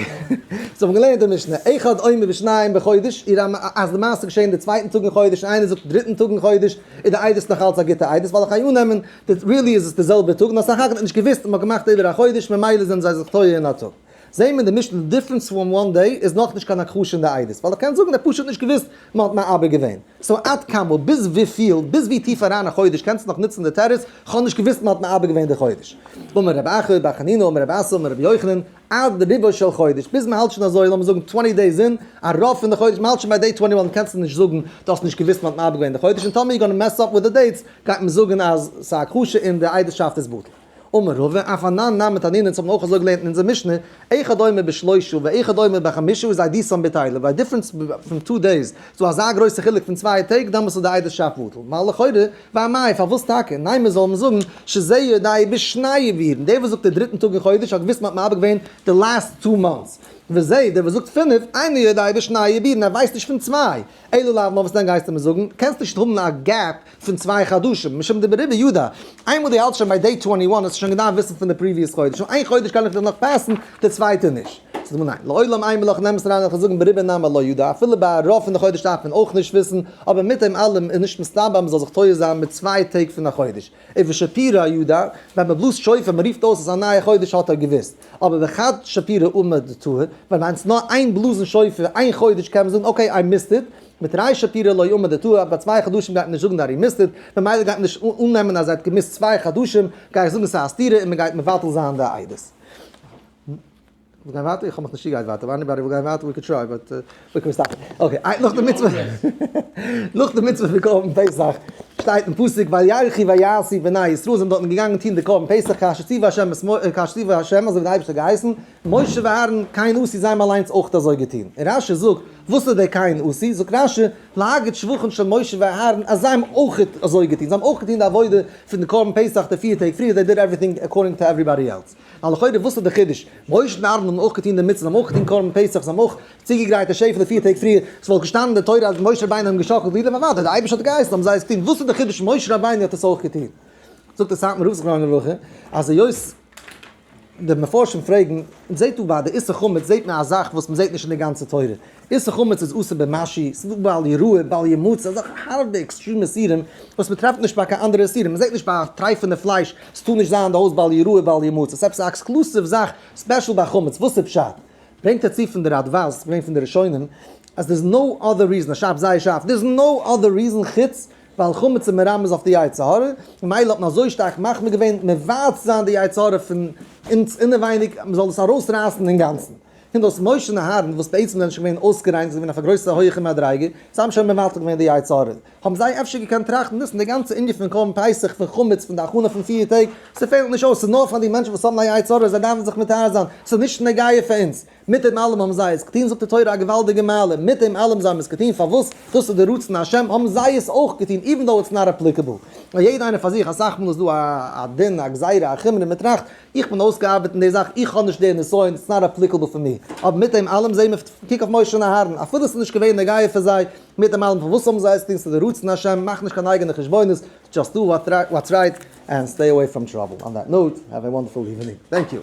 So האבן געלערנט די משנה, אחד אומר בשניים בחודש, איר אז די מעשה געשען די צווייטן טאג אין חודש, און איינער זאגט דריטן טאג אין חודש, איז די עדות נאך אלץ א גוטע עדות, ווייל איך גיי אננעמען, that really איז עס די זעלבע טאג, נאר סך הכל האט נישט געוואוסט און מ'האט געמאכט איבער א חודש, ממילא זענען זיי זיך טועה אין א טאג. זעהן מיר די משנה די difference פון one day איז נאכנישט קיין הכחשה אין די עדות, ווייל איך קען זאגן ער האט פשוט נישט געוואוסט מען האט מעבר געווען. So עד כמה, ביז וויפיל, ביז ווי טיף אריין א חודש קענסטו נאך נוצן די תירוץ, כ'האב נישט געוואוסט מען האט מעבר געווען די חודש. אמר רבי אחא בר חנינא אמר רבי אסי אמר רבי יוחנן, עד רובו של חודש, ביז מען האלט שוין אזוי לאמיר זאגן twenty days אין, א רוב פון די חודש, מען האלט שוין ביי day twenty one קענסטו נישט זאגן דו האסט נישט געוואוסט מען האט מעבר געווען די חודש, און טאמער you gonna mess up with the dates גייט מען זאגן אז ס'איז א הכחשה און די עדות'שאפט איז בטל. אמר רבא, אף אנן נמי תנינא, אונז האבן אויך אזוי געלערנט אין אונזער משנה, אחד אומר בשלושה ואחד אומר בחמשה איז עדותן בטלה, ביי difference פון two days איז דא אזא גרויסע חילוק פון צוויי טעג, דאמאלס איז די עדות'שאפט בטל. מה לכאורה, ואמאי, פארוואס טאקע? ניין מיר זאלן זאגן, שזה יודע בשני עיבורין, דער וואס זאגט די דריטן טאג אין חודש האט געוואוסט מ'האט מעבר געווען די last two months, וזה, דער וואס זאגט פינף, אינו יודע בשני עיבורין, ער ווייסט נישט פון צוויי, אלא לאו נאר וואס דען גייסטו מיר זאגן? קענסט נישט האבן א gap פון צוויי חדשים, משום דברובו ידע, איינמאל דו האלטסט שוין ביי day twenty one האסטו שוין געדארפט וויסן פון די previous חודש, און איין חודש קען איך דיר נאך pass ן, די צווייטע נישט. זאגט די גמרא ניין, לעולם אימא לך נעם עס אריין וועל איך זאגן ברובו נמי לא ידע, אפילו ביי א רוב פון די חודש דארף מען אויך נישט וויסן, אבער מיט דעם אלעם איז נישט מסתבר אז מען זאל זיך טועה זיין מיט צוויי טעג פון א חודש. ובשפירא ידע, ווען מען בלאזט שופר מען רופט אויס אז א נייע חודש האט ער געוויסט. אבער בחד שפירא אמר דטעה, ווען איינס נאר איין בלאזן שופר איין חודש קען מען זאגן okay I missed it, בתרי שפירא לא אמר דטעה, ביי צוויי חדשים גייט מען נישט זאגן that he missed it, ממילא גייט מען נישט אננעמען אז ער האט געמיסט צוויי חדשים, גיי איך זאגן ס'איז א סתירה און מען גייט מבטל זיין די עדות. וויל גיין ווייטער? איך האב מיך נישט צוגעהייט ווייטער, anybody וויל גיין ווייטער we can try but we can stop. Okay, נאך די מצוה, נאך די מצוה פון קרבן פסח, שטייט אין פסוק וילכו ויעשו בני ישראל זענען דארטן געגאנגען טון די קרבן פסח כאשר ציווה השם את כאשר ציווה השם אזוי ווי דער אייבערשטער האט געהייסן, משה ואהרן כן עשו זיי האבן אליינס אויך אזוי געטון, און רשי זאגט, וואס איז דער כן עשו? זאגט רשי, להגיד שבחן של משה ואהרן אז זיי האבן אויך אזוי געטון, זיי האבן אויך געטון די עבודה פון די קרבן פסח די פיר טעג פריער, they did everything according to everybody else. ווייל לכאורה וואס איז די חידוש? משה און אהרן האבן אויך געטון די מצוה, זיי האבן אויך געטון קרבן פסח, זיי האבן אויך צוגעגרייט די שעפעלע פיר טעג פריער, עס וואלט געשטאנען אין די תורה אז משה רבינו האט געשאקלט לולב, אוודאי, די אייבערשטער האט געהייסן האבן זיי עס געטון, וואס איז די חידוש משה רבינו האט עס אויך געטון? זאגט דער סאטמאר רב זכרונו לברכה, אז היות די מפרשים פרעגן, מען זעט דא ביי די איסור חמץ זעט מען א זאך וואס מען זעט נישט אין די גאנצע תורה, איסור חמץ איז אסור במשהו, ס'איז דא בל יראה, בל ימצא, אזעלכע הארבע extreme איסורים וואס מען טרעפט נישט ביי קיין אנדערע איסורים, מען זעט נישט ביי טרייפענע פלייש, ס'טאר נישט זיין אין די הויז בל יראה בל ימצא, ס'איז עפעס א exclusive זאך special ביי חמץ, וואס איז פשט? ברענגט ער צו פון די רדבז, געווען פון די ראשונים, אז there's no other reason, ער שרייבט זייער שארף, there's no other reason חוץ ווייל חמץ איז מרמז אויף די יצר הרע, ממילא האט מען אזוי שטארק מחמיר געווען מבער צו זיין די יצר הרע פון אונז אינעווייניג, מען זאל עס ארויסרייסן אינגאנצן. קומט אויס משה און אהרן וואס בעצם זענען שוין געווען אויסגעריינט, זיי זענען געווען אויף א גרויסע הויכע מדריגה, זיי האבן שוין מבטל געווען די יצר הרע, האבן זיי אפשר געקענט טראכטן, דאס איז די גאנצע ענין פון קרבן פסח, פון חמץ, פון די הכנה פון פיר טעג, ס'פעלט נישט אויס, ס'איז נאר פאר די מענטשן וואס האבן א יצר הרע, זיי דארפן זיך מטהר זיין, ס'איז נישט נוגע פאר אונז. מיט דעם אלעם האבן זיי עס געטון, זאגט די תורה א געוואלדיגע מעלה, מיט דעם אלעם זיי האבן עס געטון, פארוואס? דאס איז די רצון השם, האבן זיי עס אויך געטון, even though it's not applicable. ווייל יעדער איינער פאר זיך, אסאך מאל איז דא א דין, א גזירה, א חומרא, מען טראכט, איך בין אויסגעארבעט אין די זאך, איך האב נישט די נסיון, it's not applicable פאר מיר. אבער מיט דעם אלעם זעהן מיר, קוק אויף משה און אהרן, אפילו עס איז נישט געווען נוגע פאר זיי, מיט דעם אלעם פארוואס האבן זיי עס געטון, ס'איז די רצון השם, מאך נישט קיין אייגענע חשבונות, just do what's right and stay away from trouble. On that note, have a wonderful evening. Thank you.